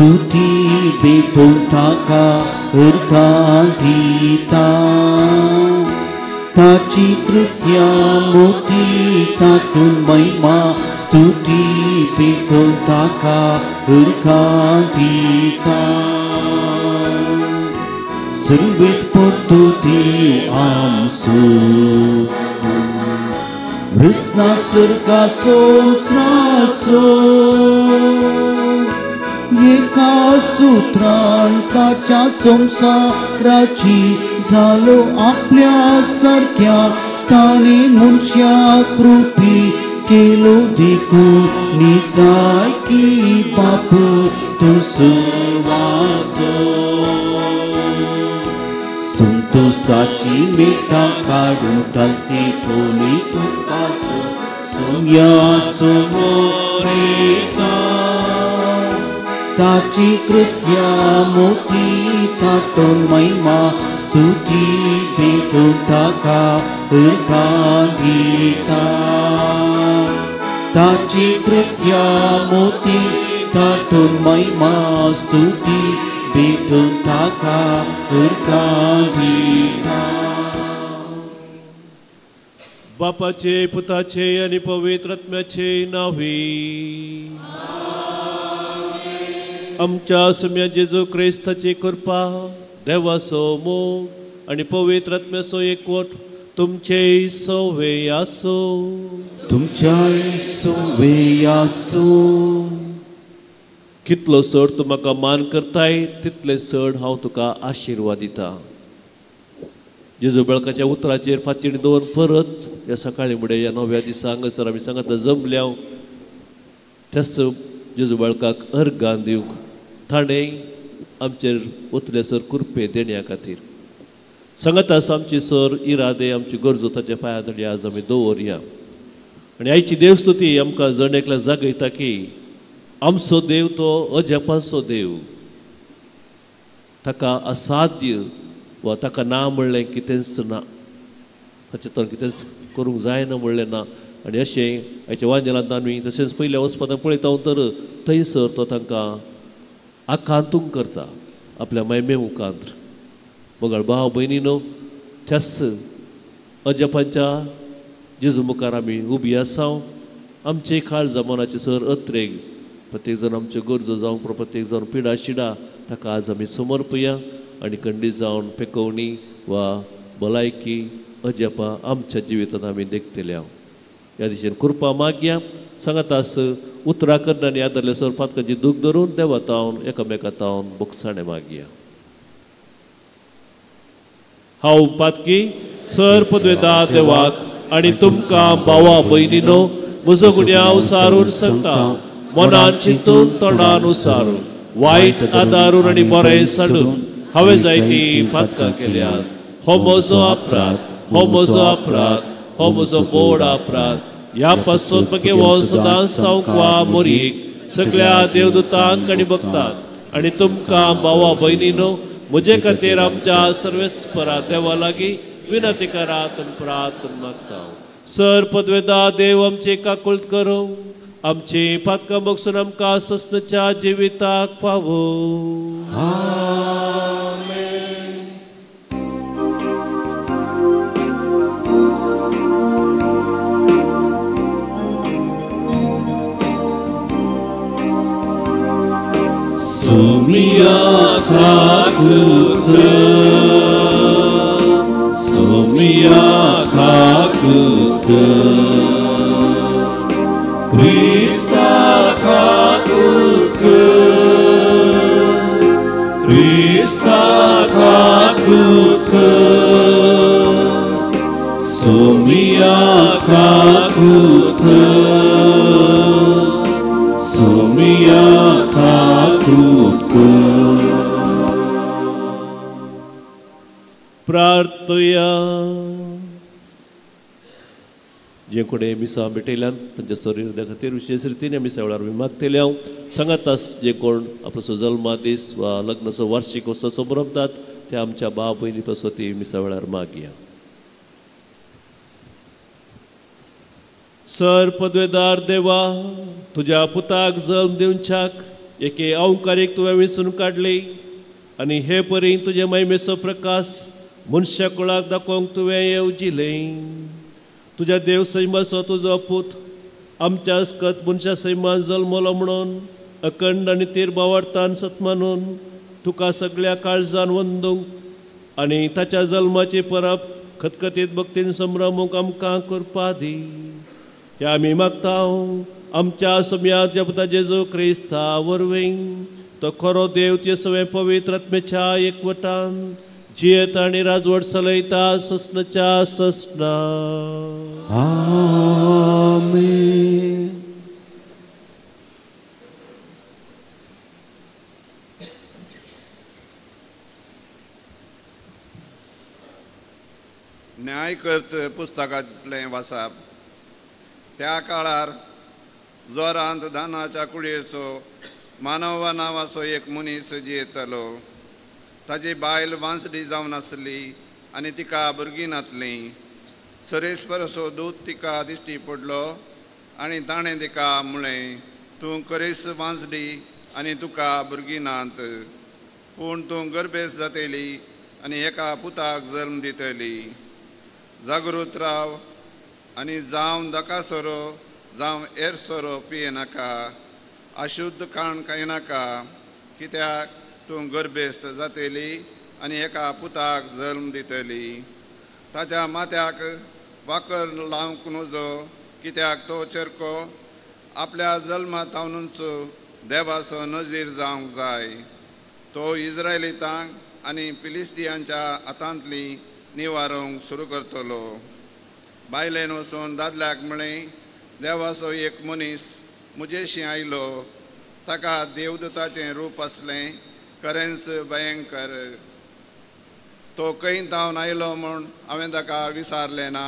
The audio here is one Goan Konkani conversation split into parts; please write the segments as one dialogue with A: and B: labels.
A: स्तुती भेटून ताका अर्घां दिता ताची कृत्या मोती तातूंत महिमा स्तुती भेटून ताका अर्घां दिता सर्वेस्पोर्तु देव आमचो रसना सर्गा संवसाराचो एका सूत्रान ताच्या संवसाराची जालो आपल्या सारक्या ताणें मनशा कृपी केलो देखून निजायकी बाप तूं सुवासो संतोषाची मिठां काडून घालती कोणी तुका सोम्या समोर येता ताची कृत्या मोती तातूंत महिमा स्तुती भेटून ताका अर्घां दिता ताची कृत्या मोती तातूंत महिमा स्तुती भेटून ताका अर्घां दिता.
B: बापाचे पुताचे आनी पवित्र आत्म्याचे नांवे आमच्या सम्या जेजू क्रिस्ताची कृपा देवाचो मोग आनी पवित्र आत्म्याचो एकवट तुमचे सवे आसो.
A: तुमच्या सवे आसो.
B: कितलो चड तूं म्हाका मान करताय तितले चड हांव तुका आशिर्वाद दिता. जेजू बेळकाच्या उतराचेर फातीण दवरून परत ह्या सकाळी फुडें ह्या नव्या दिसा हांगासर आमी सांगता जमल्या त्याच जेजू बाळकाक अर्गान दिवंक ताणें आमचेर वतले सर कृपे देण्या खातीर सांगता आसा आमची सर इरादे आमची गरजो ताच्या पांया तडी आज आमी दवरया. आनी आयची देवस्तुती आमकां जण एकल्या जागयता की आमचो देव तो अजापांचो देव, ताका असाध्य वा ताका ना म्हणलें कितेंच ना, ताचें तर कितेंच करूंक जायना म्हणलें ना. आनी अशें आयच्या वांजेलांत आमी तशेंच पयल्या वचपाक पळयता तर थंयसर तो तांकां आकांतूंक करता आपल्या महिमे मुखांत. मगळ भाव भयणीनो त्याच अजापांच्या जेजू मुखार आमी उबी आसा. आमचे काळजा मनाचे सर अत्रेग प्रत्येक जाण आमच्यो गरजो जावं प्रत्येक जाण पिडा शिडा ताका आज आमी समर्पया आनी खंडीत जावन पेकोवणी वा भलायकी अजापां आमच्या जिवितांत आमी देखतले. ह्या दिशेन कृपा मागया सांगात आस उतरां करना आनी आदरले सर पातकांची दूख धरून देवा तावन एकामेका तावन बोगसाणें मागया. हांव पातकी सर पदवेदा देवाक आनी तुमकां भावा भयणीनो म्हजो गुन्यांव सारून सांगता मनान चिंतून तोंडान उसारून वायट आदारून आनी बरें सांडून हांवें जायतीं पातकां केल्यात. हो म्हजो अपराध, हो म्हजो अपराध, हो म्हजो बोड अपराध. ह्या पासून म्हगे सदांच सावंक मोरयेक सगळ्या देवदूतांक आनी भक्तांक आनी तुमकां भावा भयणीनो म्हजे खातीर आमच्या सर्वेस्परा देवा लागीं विनंती करात आनी प्रार्थना मागता. सर पदवेदा देव आमचे काकुळट करूं आमची पातकां बगसून आमकां सस्नच्या जिविताक फावो.
A: Sumia kakuka, Sumia kakuka, Krista kakuka, Krista kakuka, Sumia kakuka, Sumia kakuka.
B: प्रार्थया जे कोणे मिसां भेटयल्यान तांच्या शरीरा खातीर विशेश रितीन मिसा वेळार आमी मागतले. हांव सांगातास जे कोण आपलो जल्मा दीस वा लग्नाचो वार्षिक उत्सव संभ्रमतात ते आमच्या भाव भयणी पासत ती मिसा वेळार मागया. सर पदवेदार देवा तुज्या पुताक जल्म दिवच्याक एके अहंकारीक तुवें वेंचून काडली आनी हे परी तुजे महिमेचो प्रकाश मनशा कुळाक दाखोवंक तुवें येवजिलें. तुज्या देव सैमाचो तुजो पूत आमच्या अस्कत मनशा सैमान जल्मलो म्हणून अखंड आनी तीर भावार्थान सत्मानून तुका सगळ्या काळजान वंदूंक आनी ताच्या जल्माची परब खतखतीत भक्तीन संभ्रमूंक आमकां करपा दी. हे आमी मागता आमच्या सम्या पुता जेजू क्रिस्ता वरवीं, तो खरो देव ते सगळें पवित्र आत्म्याच्या एकवटान जियेत आनी राजवट चलयता ससनाच्या ससना.
A: आमेन.
C: न्यायकर्त पुस्तकांतलें वाचप. त्या काळार जोरांत दानाच्या कुळयेचो मानवा नांवाचो एक मनीस जियेतालो. ताजी बायल वांसडी जावन आसली आनी तिका भुरगीं नातलीं. सरेस्परसो दूत तिका दिश्टी पडलो आनी ताणें तिका म्हळें, तूं खरेंच वांसडी आनी तुका भुरगीं नात, पूण तूं गर्भेस्त जातली आनी एका पुताक जल्म दितली. जागृत राव आनी जावं दका सोरो जावं एर सोरो पियेनाका, अशुद्ध खाण खायनाका, कित्याक तूं गर्भेस्त जातली आनी एका पुताक जल्म दितली. ताच्या माथ्याक वाकर लावंक नजो, कित्याक तो चरको आपल्या जल्मा तावनूच देवाचो नजीर जावंक जाय. तो इज्रायलितांक आनी फिलिस्तियांच्या हातांतली निवारूंक सुरू करतलो. बायलेन वचून दादल्याक म्हळें, देवाचो एक मनीस म्हजेशी आयलो, ताका देवदूताचें रूप आसलें, खरेंच भयंकर. तो खंय धांवन आयलो म्हूण हांवें ताका विचारलें ना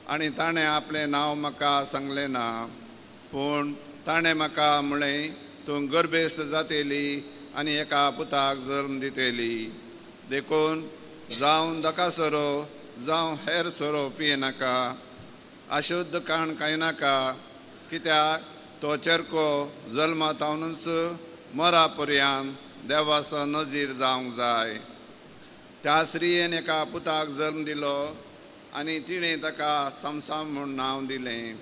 C: आनी ताणें आपलें नांव म्हाका सांगलें ना, पूण ताणें म्हाका म्हळें, तूं गर्भेस्त जातली आनी एका पुताक जल्म दितली. देखून जावं दका सोरो जावं हेर सोरो पियेनाका, अशुद्ध खाण खायनाका, कित्याक तो चरको जल्मा तावनूच मरा पर्यंत देवाचो नजीर जावंक जाय. त्या स्त्रियेन एका पुताक जल्म दिलो आनी तिणें ताका समसाम म्हूण नांव दिलें.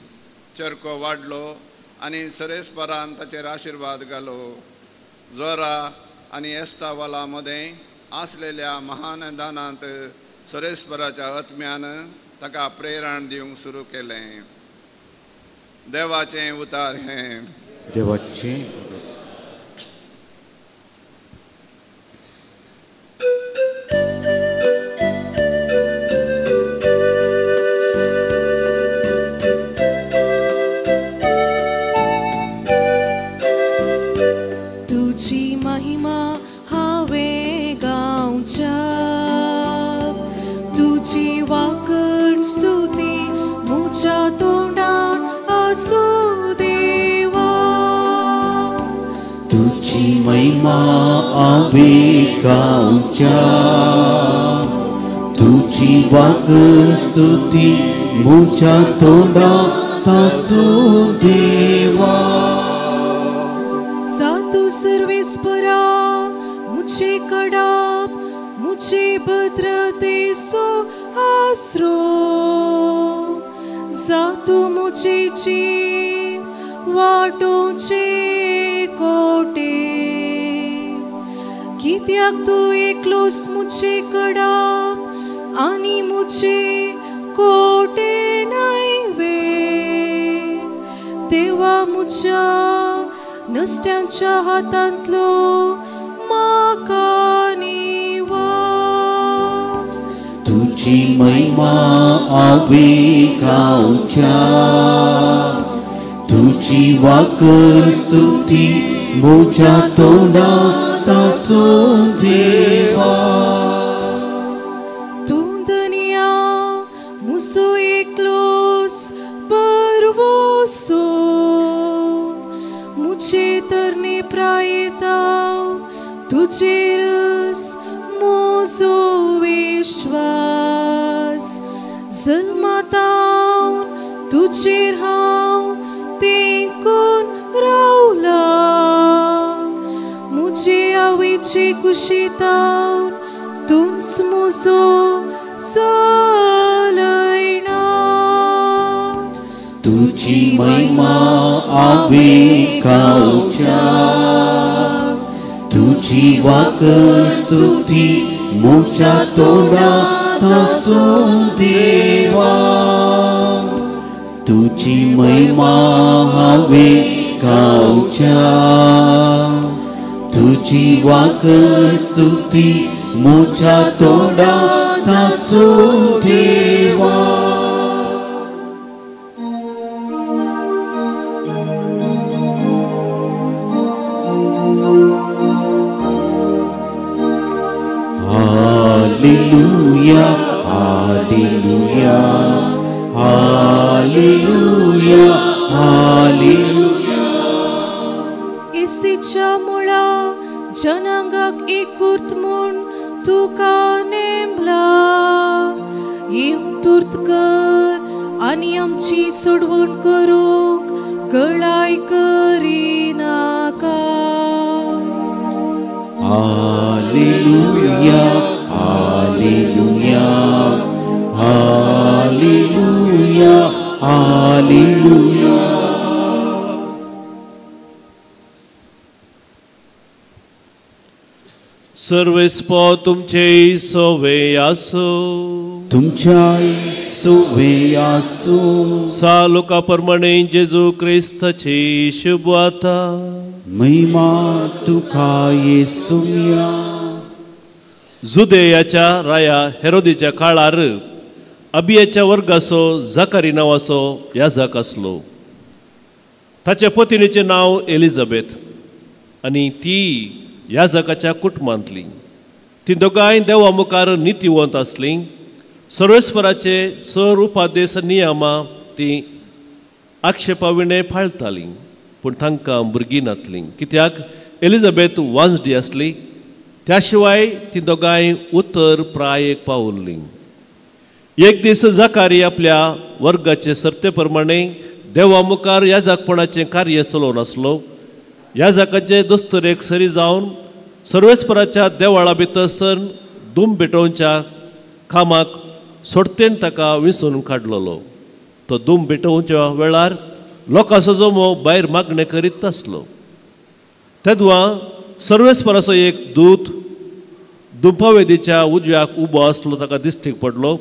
C: चरको वाडलो आनी सरेस्परान ताचेर आशिर्वाद घालो. जोरा आनी एस्तावाला मदें आसलेल्या महान दानांत सरेस्पराच्या आत्म्यान ताका प्रेरण दिवंक सुरू केलें. देवाचें उतार हें.
A: देवाचें
D: तुजी महिमा हांवें गावच्या, तुजी वाकण स्तुती म्हज्या तोंडात आसूं देवा.
A: तुजी महिमा हांवें गावच्या, तुजी वाकण स्तुती म्हज्या तोंडात आसूं देवा.
D: सातू सर्वेस्परा मुझे कडाप मुझे भद्रतेचो आसरो, जातू मुझे जीव वाटोवचे कोटे, कित्याक तूं एकलोच मुझे कडाप आनी मुझे कोटे न्हय वे. देवा मुझ्या नसत्यांच्या हातांतलो म्हाका निवार.
A: तुजी महिमा हांवें गावच्या, तुजी वाकर स्तुती म्हज्या तोंडात आसूं देवा.
D: तूं धनया म्हजो एकलोच परवोसो, मुझे तरणे प्रायेता तुजेरच म्हजो विश्वास. जल्मातावन तुजेर हांव तेंकून रावलां, आवयचे कुशीतावन तुमच मुजो चलयना.
A: तुजी महिमा आवे गावच्या, तुजी वाक स्तुती मुझ्या तोंडात आसूं देवा. तुजी महिमा हांवे गावच्या, तुजी वाक स्तुती मुझ्या तोंडात आसूं देवा. Hallelujah, hallelujah, hallelujah, hallelujah.
D: इसीच्या मुळा जनांगाक एकूर्त म्हूण तुका नेमला. येवंक तुर्त कर आनी आमची सोडवण करूंक गळाय करिनाका.
A: Hallelujah, hallelujah, hallelujah, hallelujah.
B: सर्वेस्पो तुमचे सोवे आसो,
A: तुमच्याय सोवे आसो.
B: सालुका प्रमाणे जेजू क्रिस्ताची शुभवार्ता.
A: महिमा तुका येसुम्या.
B: जुदेयाच्या राया हेरोदीच्या काळार अबियाच्या वर्गाचो जाकारी नांवाचो याजक आसलो. ताच्या पत्नीचें नांव एलिझाबेथ आनी ती याजकाच्या कुटुंबांतली. ती दोगांय देवा मुखार नितीवंत आसली. सर्वेस्पराचे सर उपादेश नियमां ती आक्षेपा विणें पाळटाली, पूण तांकां भुरगीं नातलीं, कित्याक एलिझाबेथ वांजडी आसली. त्या शिवाय ती दोगांय उतर प्रायेक पावल्लीं. एक दीस जाकारी आपल्या वर्गाचे सर्ते प्रमाणे देवा मुखार याजकपणाचें कार्य चलोवन आसलो. याजकाचे दस्तुरेक सरी जावन सर्वेस्पराच्या देवळा भितर सर दुम भेटोवच्या कामाक सोडतेन ताका विसून काडलेलो. तो दुम भेटोवच्या वेळार लोकांचो जमो भायर मागणें करीत आसलो. तेदवा सर्वेस्पराचो एक दूत दुंपावेदीच्या उजव्याक उबो आसलो ताका दिश्टीक पडलो.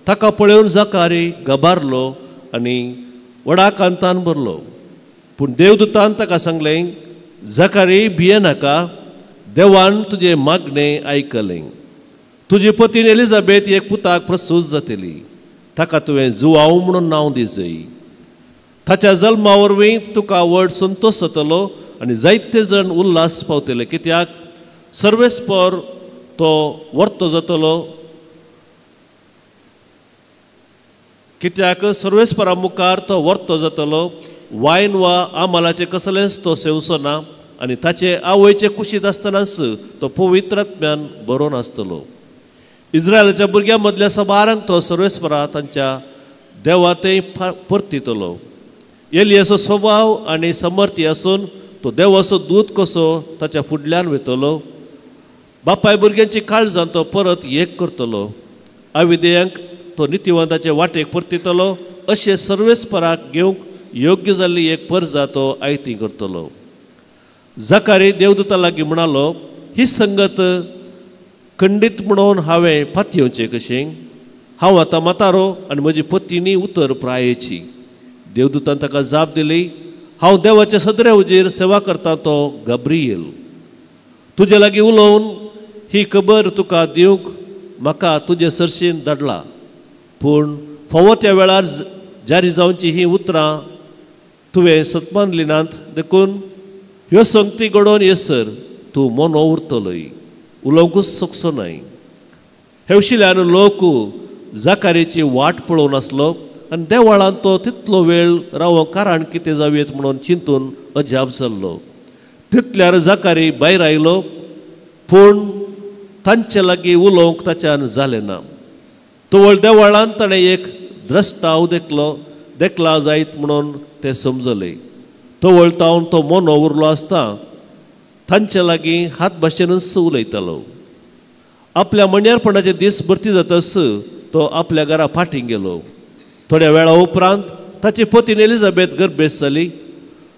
B: ताका पळोवन जाकारी गबारलो आनी व्हडा कांतान भरलो. पूण देवदूतान ताका सांगलें, जाकारी भियेनाका, देवान तुजें मागणें आयकलें. तुजी पतीन एलिझाबेथ एक पुताक प्रसूत जातली, ताका तुवें जुवाव म्हणून नांव दिजय. ताच्या जल्मा वरवीं तुका व्हड संतोश जातलो आनी जायते जण उल्हास पावतले, कित्याक सर्वेस्पर तो वर्तो जातलो, कित्याक सर्वेस्परा मुखार तो वर्तो जातलो. वायन वा आमालाचें कसलेंच तो सेवचो ना आनी ताचे आवयचे कुशींत आसतनाच तो पवित्रात्म्यान बरोवन आसतलो. इस्रायलाच्या भुरग्यां मदल्या सबारांक तो सर्वेस्परा तांच्या देवा थंय परतितलो. एलियाचो स्वभाव आनी समर्थी आसून तो देवाचो दूत कसो ताच्या फुडल्यान वयतलो. बापाय भुरग्यांची काळजान तो परत एक करतलो, आविदेयांक तो नितीवंताचे वाटेक परतितलो. अशें सर्वेस्पराक घेवंक योग्य जाल्ली एक परजा तो आयती करतलो. जाकारी देवदूता लागीं म्हणालो, ही संगत खंडीत म्हणून हांवें पातयेवचें कशें? हांव आतां म्हातारो आनी म्हजी पत्नी उतर प्रायेची. देवदूतान ताका जाप दिली, हांव देवाच्या सदऱ्या हुजीर सेवा करता तो गब्रियल. तुजे लागीं उलोवन ही खबर तुका दिवंक म्हाका तुजे सरशीन धाडला. पूण फावो त्या वेळार जारी जावची हीं उतरां तुवें सत्मानली नात, देखून ह्यो संगती घडोवन येसर तूं मोनो उरतलोय, उलोवंकूच शकचो न्हय. हेवशिल्यान लोक जाकारीची वाट पळोवन आसलो आनी देवळांत तो तितलो वेळ रावोंक कारण कितें जावयेत म्हणून चिंतून अजाप जाल्लो. तितल्यार जाकारी भायर आयलो, पूण तांचे लागीं उलोवंक ताच्यान जालें ना. तवळ देवळांत ताणें एक द्रश्टाव देखला जायत म्हणून ते समजले. तवळ तावन तो मोनो उरलो आसता तांचे लागीं हात भाशेनूच उलयतालो. आपल्या म्हण्यारपणाचे दीस भरती जातच तो आपल्या घरा फाटीं गेलो. थोड्या वेळा उपरांत ताची पतीन एलिझाबेथ गर्भेस्त जाली.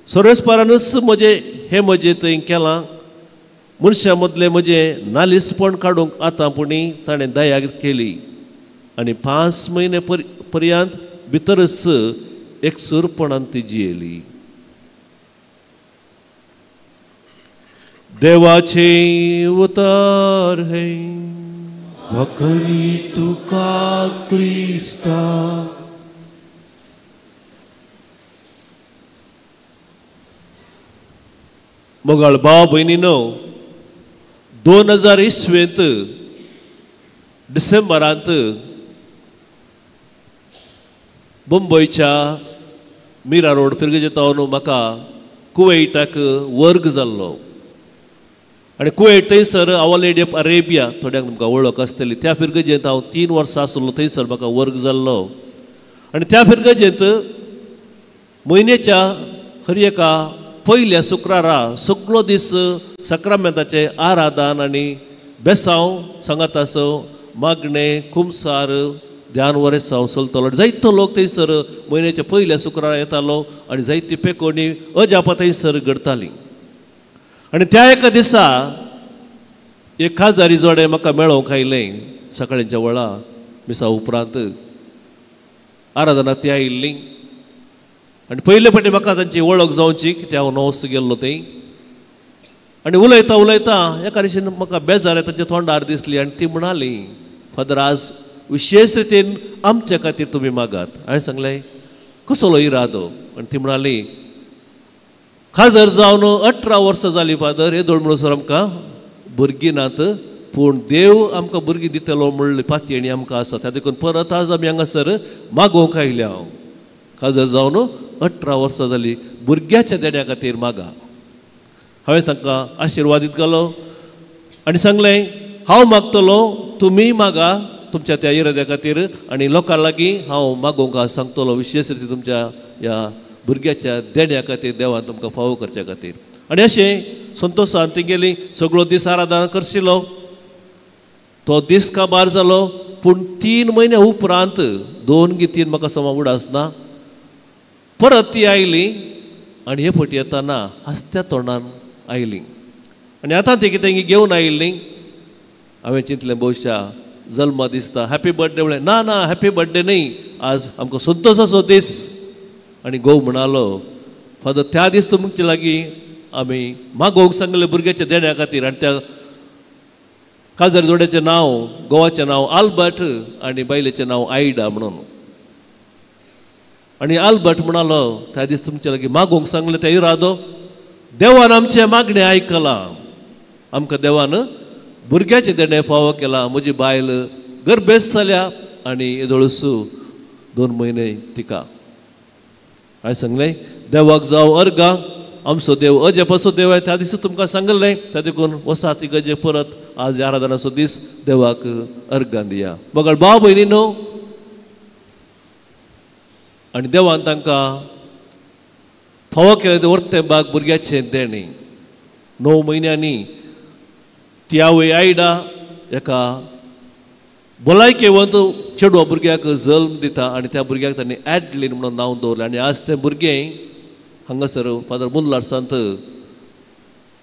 B: सोरेस्परानूच म्हजें हें म्हजें थंय केलां, मनशां मदलें म्हजें नालिसपण काडूंक आतां पुणी ताणें दया केली आनी 5 म्हयने पर्यंत भितरच एकसूरपणान ती जियेली. देवाचें उतर हें.
A: वखनी तुका क्रिस्ता.
B: मोगाळ भाव भयणीनो, 2020 डिसेंबरांत मुंबयच्या मिरा रोड फिरगेजेतावन म्हाका कुवेटाक वर्ग जाल्लो आनी कुवेट थंयसर our lady of Arabia, थोड्यांक तुमकां वळख आसतली, त्या फिरगजेंत हांव 3 वर्सां आसलो. थंयसर म्हाका वर्ग जाल्लो आनी त्या फिरगजेंत म्हयन्याच्या हर एका पयल्या शुक्रारा सगळो दीस साक्रामेंताचें आराधन आनी बेसांव सांगात आसो मागणें कुमसार ध्यान वरेसांव चलतलो. जायतो लोक थंयसर म्हयन्याच्या पयल्या शुक्रारा येतालो आनी जायती पेकोणी अजापां थंयसर घडताली. आनी त्या एका दिसा एक खाजारी जोडे म्हाका मेळोवंक आयलें सकाळच्या वेळा मिसा उपरांत आराधना ती आयिल्ली आनी पयले फावटी म्हाका तांची वळख जावची कित्याक हांव नवस गेल्लो थंय. आनी उलयता उलयता एका दिशेन म्हाका बेजार तांच्या तोंडार दिसली आनी ती म्हणाली, फादर आज विशेश रितीन आमच्या खातीर तुमी मागात. हांवें सांगलें, कसलो इरादो? आनी ती म्हणाली, खाजर जावन 18 वर्सां जालीं फादर, येदोळ म्हणसर आमकां भुरगीं नात, पूण देव आमकां भुरगीं दितलो म्हणली पातयेणी आमकां आसा, त्या देखून परत आज आमी हांगासर मागोवंक आयल्या. हांव खाजर जावन 18 वर्सां जालीं, भुरग्याच्या देण्या खातीर मागा. हांवें तांकां आशिर्वादीत घालो आनी सांगलें, हांव मागतलो, तुमी मागा तुमच्या त्या इराद्या खातीर आनी लोकां लागीं हांव मागोवंक सांगतलो विशेश रितीन तुमच्या ह्या भुरग्याच्या देण्या खातीर देवान तुमकां फावो करच्या खातीर. आनी अशें संतोशान ती गेली. सगळो दीस आराधना करशिलो, तो दीस काबार जालो. पूण 3 म्हयन्या उपरांत 2 गी 3 म्हाका समा उडास ना, परत ती आयली आनी हे फावटी येताना हांसत्या तोंडान आयली आनी आतां ती कितें घेवन आयिल्ली. हांवें चिंतलें भोवशा जल्मा दिसता हॅपी बर्थडे म्हणलें. ना ना, हॅपी बर्थडे न्ही, आज आमकां संतोशाचो दीस. आनी घोव म्हणालो, फादर त्या दीस तुमचे लागीं आमी मागोवंक सांगलें भुरग्याच्या देण्या खातीर आनी त्या काजर जोड्याचें नांव, घोवाचें नांव आल्बर्ट आनी बायलेचें नांव आयडा म्हणून. आनी आल्बर्ट म्हणालो, त्या दीस तुमचे लागीं मागोवंक सांगलें त्या इरादो देवान आमचें मागणें आयकलां, आमकां देवान भुरग्याचें देणें फावो केलां. म्हजी बायल गर्भेस्त जाल्या आनी येदोळसू 2 म्हयने तिका. हांवें सांगलें, देवाक जावं अर्गां, आमचो देव अजेपाचो देव आहे. त्या दिसा तुमकां सांगलें, त्या देखून वसा ती गजे परत आज आराधनाचो दीस देवाक अर्गां दिया. मगळ भाव भयणी न्हू, आनी देवान तांकां फावो केलें तें वर्तें बाग भुरग्याचें देणें. 9 म्हयन्यांनी ती आवय आयडा एका भलायकेवंत चेडवा भुरग्याक जल्म दिता आनी त्या भुरग्याक तांणी एडलीन म्हणून नांव दवरलें. आनी आज तें भुरगें हांगासर फादर मुल्लार्सांत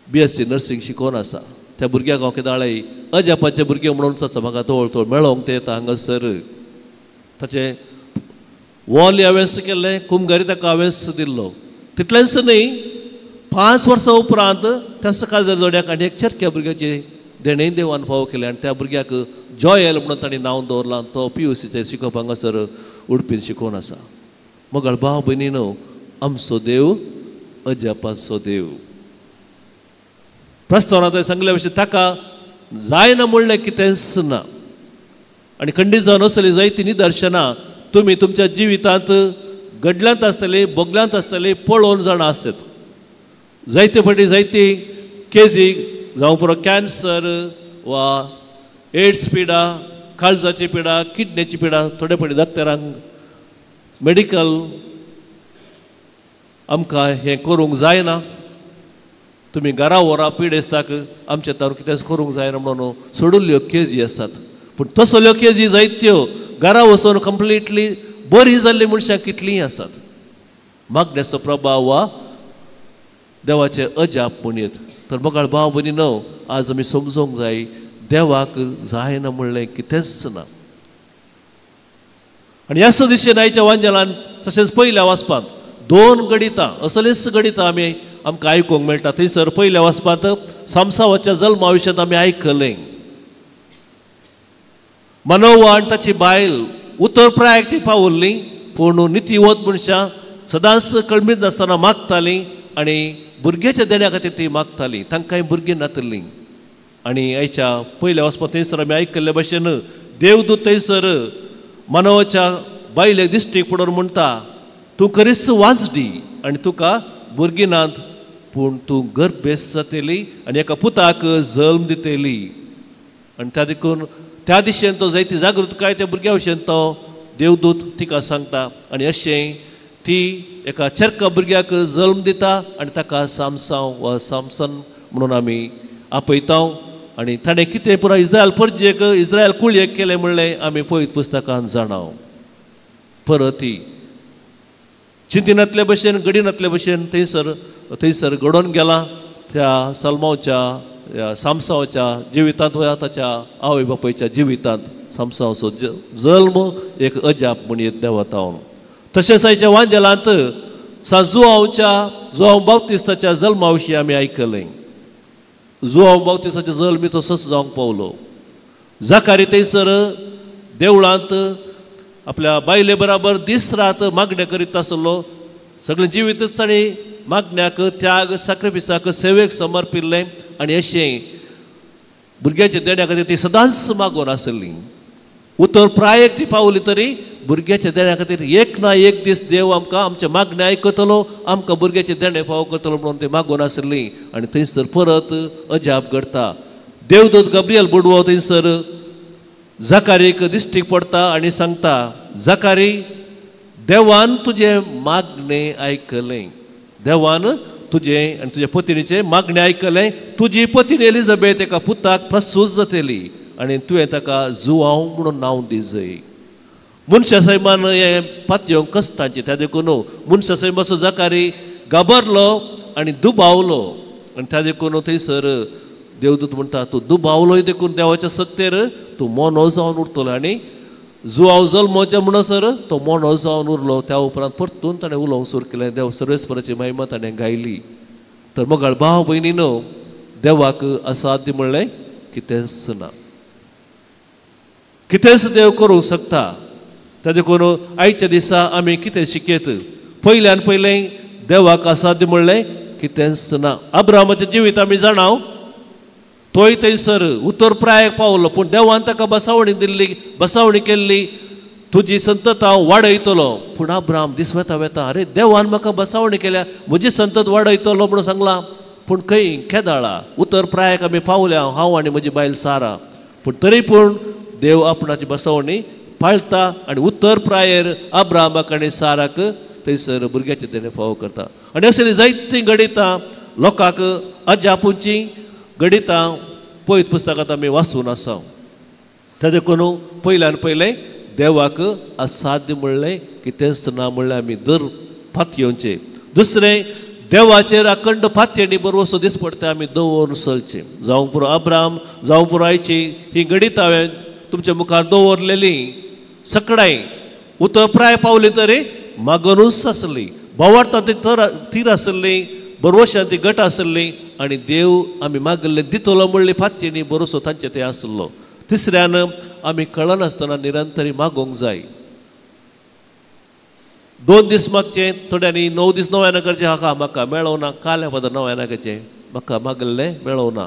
B: BSc nursing शिकोवन आसा. त्या भुरग्याक हांव केदाळाय अजापाचें भुरगें म्हणून आसा, म्हाका तवळ तवळ मेळोंक तें येता हांगासर. ताचें वॉल हांवें केल्लें, कुमगारी ताका हांवें दिल्लो. तितलेंच न्ही, 5 वर्सां उपरांत त्या सकाळ जोड्याक आनी एक चरक्या भुरग्याचें देणें देवान फावो केलें आनी त्या भुरग्याक जॉयल म्हणून तांणी नांव दवरलां. तो PUCचें शिकोवप हांगासर उडपीन शिकोवन आसा. मगळ भाव भयणी न्हू, आमचो देव अजापाचो देव. प्रस्तावना सांगल्या भशेन ताका जायना म्हणलें कितेंच ना आनी खंडीत जावन असली जायती निदर्शनां तुमी तुमच्या जिवितांत घडल्यांत आसतली, भोगल्यांत आसतली, पळोवन जाणां आसत. जायते फावटी जायती केजी जावं पुरो कॅन्सर वा एड्स पिडा, काळजाची पिडा, किडनेची पिडा, थोडे फावटी डॉक्टरांक मेडिकल आमकां हें करूंक जायना. तुमी घरा व्हरा पिडेस्ताक आमच्या तारून कितेंच करूंक जायना म्हणून सोडिल्ल्यो केजी आसात. पूण तसल्यो केजी जायत्यो घरा वचून कंप्लिटली बरी जाल्ली मनशां कितलींय आसात. मागण्याचो प्रभाव वा देवाचें अजाप म्हणयत. तर मोगाळ भाव भयणी न्हू, आज आमी समजूंक जाय देवाक जायना म्हणलें कितेंच ना. आनी ह्याच दिशेन आयच्या वांजेलान तशेंच पयल्या वाचपांत दोन गणितां असलीच गणितां आमी आमकां आयकूंक मेळटा. थंयसर पयल्या वाचपांत सामसावाच्या जल्मा विशयांत आमी आयकलें मनोवा आनी ताची बायल उतर प्रायक ती पावल्ली, पूण नितीवत मनशां सदांच कळमीत नासतना मागतालीं आनी भुरग्याच्या देण्या खातीर ती मागताली, तांकांय भुरगीं नातलीं. आनी आयच्या पयल्या वाचपांत थंयसर आमी आयकल्ले भशेन देवदूत थंयसर मानवाच्या बायलेक दिश्टीक पडून म्हणटा तूं खरीच वाजडी आनी तुका भुरगीं नात, पूण तूं गर्भेस्त जातली आनी एका पुताक जल्म दितली. आनी त्या देखून त्या दिशेन तो जायती जागृतकाय त्या भुरग्या भशेन तो देवदूत तिका सांगता आनी अशें ती एका चरका भुरग्याक जल्म दिता आनी ताका सामसांव वा सामसन म्हणून आमी आपयता. आनी ताणें कितें पुराय इस्रायल परजेक इस्रायल कुळयेक केलें म्हणलें आमी पळयत पुस्तकान जाणाव. परत ती चिंतिनातले भशेन घडिनातले भशेन थंयसर थंयसर घडोवन गेला त्या सलमावच्या सामसांवाच्या जिवितांत वा ताच्या आवय बापायच्या जिवितांत सामसांवाचो जल्म एक अजाप म्हणयत देवातावन. तशेंच आयच्या वांजेलांत सा जुआंवच्या जुआंव बाप्तिस्ताच्या जल्मा विशीं आमी आयकलें. जुआंव बाप्तिस्ताचो जल्म तो सस जावंक पावलो. जाकारी थंयसर देवळांत आपल्या बायले बराबर दीस रात मागण्या करीत आसलो. सगळें जिवीतच ताणें मागण्याक त्याग सॅक्रिफिसाक सेवेक समर्पिल्लें आनी अशें भुरग्याच्या देण्या खातीर ती सदांच मागून आसली. उतर प्रायक ती पावली तरी भुरग्याच्या देण्या खातीर एक ना एक दीस देव आमकां आमचें मागणें आयकतलो, आमकां भुरग्याचें देणें फावो करतलो म्हणून ती मागून आसली. आनी थंयसर परत अजाप घडटा. देवदूत गब्रियल बुडवो थंयसर जाकारीक दिश्टीक पडटा आनी सांगता जाकारी देवान तुजें मागणें आयकलें, देवान तुजें आनी तुज्या पतिणीचें मागणें आयकलें, तुजी पतीण एलिझाबेथ एका पुताक प्रसूत जातली आनी तुवें ताका जुआंव म्हणून नांव दिजय. मनशा सैमान हें पातयेवंक कश्टांचें, त्या देखून मनशा सैमाचो जाकारी घाबरलो आनी दुबावलो आनी त्या देखून थंयसर देवदूत म्हणटा तूं दुबावलोय देखून देवाच्या सक्तेर तूं मोनो जावन उरतलो. आनी जुआंव जल्मोच्या म्हणसर तो मोनो जावन उरलो. त्या उपरांत परतून ताणें उलोवंक सुरू केलें, देव सर्वेस्पराची महिमा ताणें गायली. तर मोगाळ भाव भयणी न्हू, देवाक असाध्य म्हणलें कितेंच ना, कितेंच देव करूंक शकता. त्या देखून आयच्या दिसा आमी कितें शिकयत, पयल्यान पयलें देवाक असाध्य म्हणलें कितेंच ना. अब्रामाचें जिवीत आमी जाणाव, तोय थंयसर उतर प्रायक पावलो, पूण देवान ताका बसावणी दिल्ली, बसावणी केल्ली, तुजी संतत हांव वाडयतलो. पूण अब्राम दीस वेता वेता अरे देवान म्हाका बसावणी केल्या, म्हजी संतत वाडयतलो म्हणून सांगलां, पूण खंय केदाळा उतर प्रायक आमी पावल्या हांव आनी म्हजी बायल सारा. पूण तरी पूण देव आपणाची बसावणी पाळटा आनी उत्तर प्रायेर अब्रामाक आनी साराक थंयसर भुरग्याचें देणें फावो करता. आनी असलीं जायतीं घडितां लोकांक अजापूची घडितां पयत पुस्तकांत आमी वाचून आसा. त्या देखून पयल्यान पयलें देवाक असाध्य म्हणलें कितेंच ना म्हणलें आमी दर पातयेवचें. दुसरें देवाचेर अखंड पातयेणी बरोबर दीस पडटा आमी दवरून चलचें. जावं पुरो अब्राम जावं पुरो आयची ही घडितां हांवें तुमच्या मुखार दवरलेली सकडाय उतर प्राय पावली तरी मागनूच आसली, भावार्थान ती थीर आसली, बरवशान ती गट आसली आनी देव आमी मागिल्लें दितलो म्हणली फातयेणी बरोसो तांचे ते आसलो. तिसऱ्यान आमी कळनासतना निरंतरी मागोवंक जाय. 2 दीस मागचे थोड्यांनी 9 दीस नव्यान करचें, हाका म्हाका मेळोना, काल्या पदर नव्यान करचें म्हाका मागिल्लें मेळोना.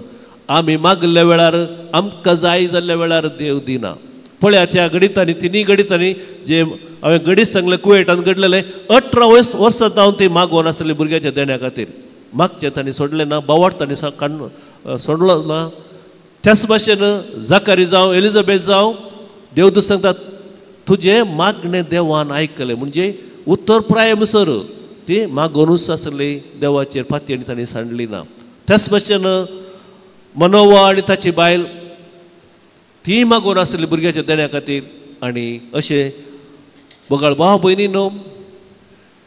B: आमी मागिल्ल्या वेळार आमकां जाय जाल्ल्या वेळार देव दिना. पळयात ह्या घडितांनी तिनूय घडितांनी जे हांवें घडीत सांगलें कुवेटान घडलेलें 18 वर्सां जावन ती मागोवन आसली भुरग्याच्या देण्या खातीर. मागचें तांणी सोडलें ना, बावाट तांणी काडून सोडलो ना. त्याच भाशेन जाकारी जावं एलिझाबेथ जावं देवदूत सांगता तुजें मागणें देवान आयकलें, म्हणजे उत्तर प्राय म्हणसर ती मागोवनूच आसली, देवाचेर फातयेणी तांणी सांडली ना. त्याच भशेन मनोवा आनी ताची बायल ती मागून आसली भुरग्याच्या देण्या खातीर. आनी अशें बगळ भाव भयणी न्हू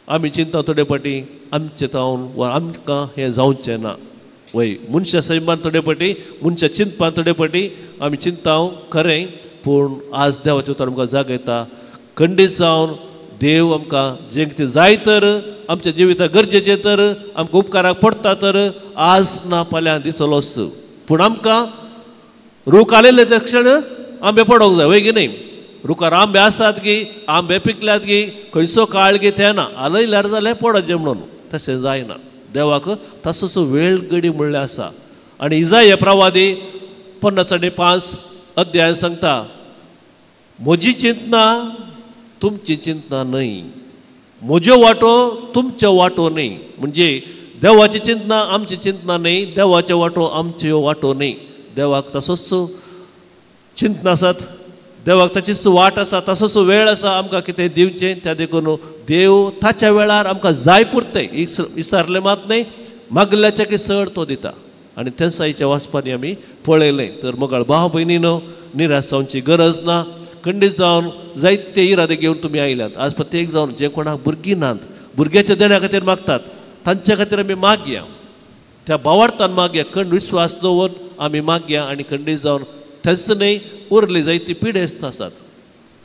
B: आमी चिंता थोडे फावटी आमचे तावन वा आमकां हें जावचें ना. वय मनशा सैमान थोडे फावटी मनशा चिंतपान थोडे फावटी आमी चिंता खरें, पूण आज देवाचें उतर आमकां जागयता. खंडीत जावन देव आमकां जें कितें जाय तर आमच्या जिविताक गरजेचें तर आमकां उपकाराक पडटा तर आज ना फाल्यां दितलोच. पूण आमकां रूख आलेले ते क्षण आंबे पडोंक जाय, वय की न्ही? रुखार आंबे आसात गी, आंबे पिकल्यात गी, खंयचो काळ गी ते ना, आलयल्यार जाल्यार पडचें म्हणून तशें जायना. देवाक तसोच वेळ गडी म्हणलें आसा. आनी इजाय प्रवादी 55 अध्याय सांगता, म्हजी चिंतना तुमची चिंतना न्हय, म्हज्यो वांटो तुमच्यो वांटो न्हय. म्हणजे देवाची चिंतना आमची चिंतना न्हय, देवाच्यो वांटो आमच्यो वांटो न्हय. देवाक तसोच चिंतना आसात, देवाक ताचीच वाट आसा, तसोच वेळ आसा आमकां कितें दिवचें. त्या देखून देव ताच्या वेळार आमकां जाय पुरतें विसारलें मात न्हय, मागल्याच्या की चड तो दिता. आनी तेंच आयच्या वाचपांनी आमी पळयलें. तर मगाळ भाव भयणीनो निराश जावची गरज ना. खंडीत जावन जायते इरादे घेवन तुमी आयल्यात. आज प्रत्येक जावन जे कोणाक भुरगीं नात, भुरग्याच्या देण्या खातीर मागतात, तांच्या खातीर आमी मागया, त्या भावार्थान मागया, खंड विश्वास दवरून आमी मागया. आनी खंडीत जावन थंयच न्हय उरली जायती पिडेस्त आसात,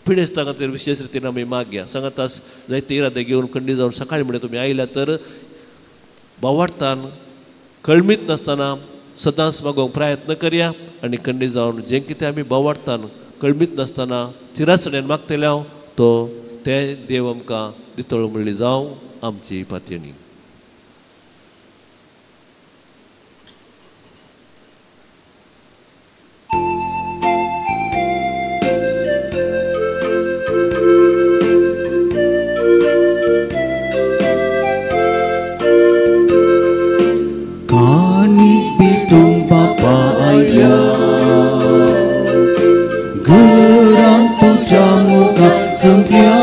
B: पिडेस्ता खातीर विशेश रितीन आमी मागया. सांगातास जायते इरादे घेवन खंडीत जावन सकाळी म्हणल्यार तुमी आयल्या तर भावार्थान कळमीत नासतना सदांच मागोवंक प्रयत्न करया. आनी खंडीत जावन जें कितें आमी भावार्थान कळमीत नासतना थिरासणेन मागतले हांव तो तें देव आमकां दितलो म्हणली जावं आमची पातयणी.
A: कानी पेटूं बापा आयल्या घरांत तुज्या मोगात जमल्या,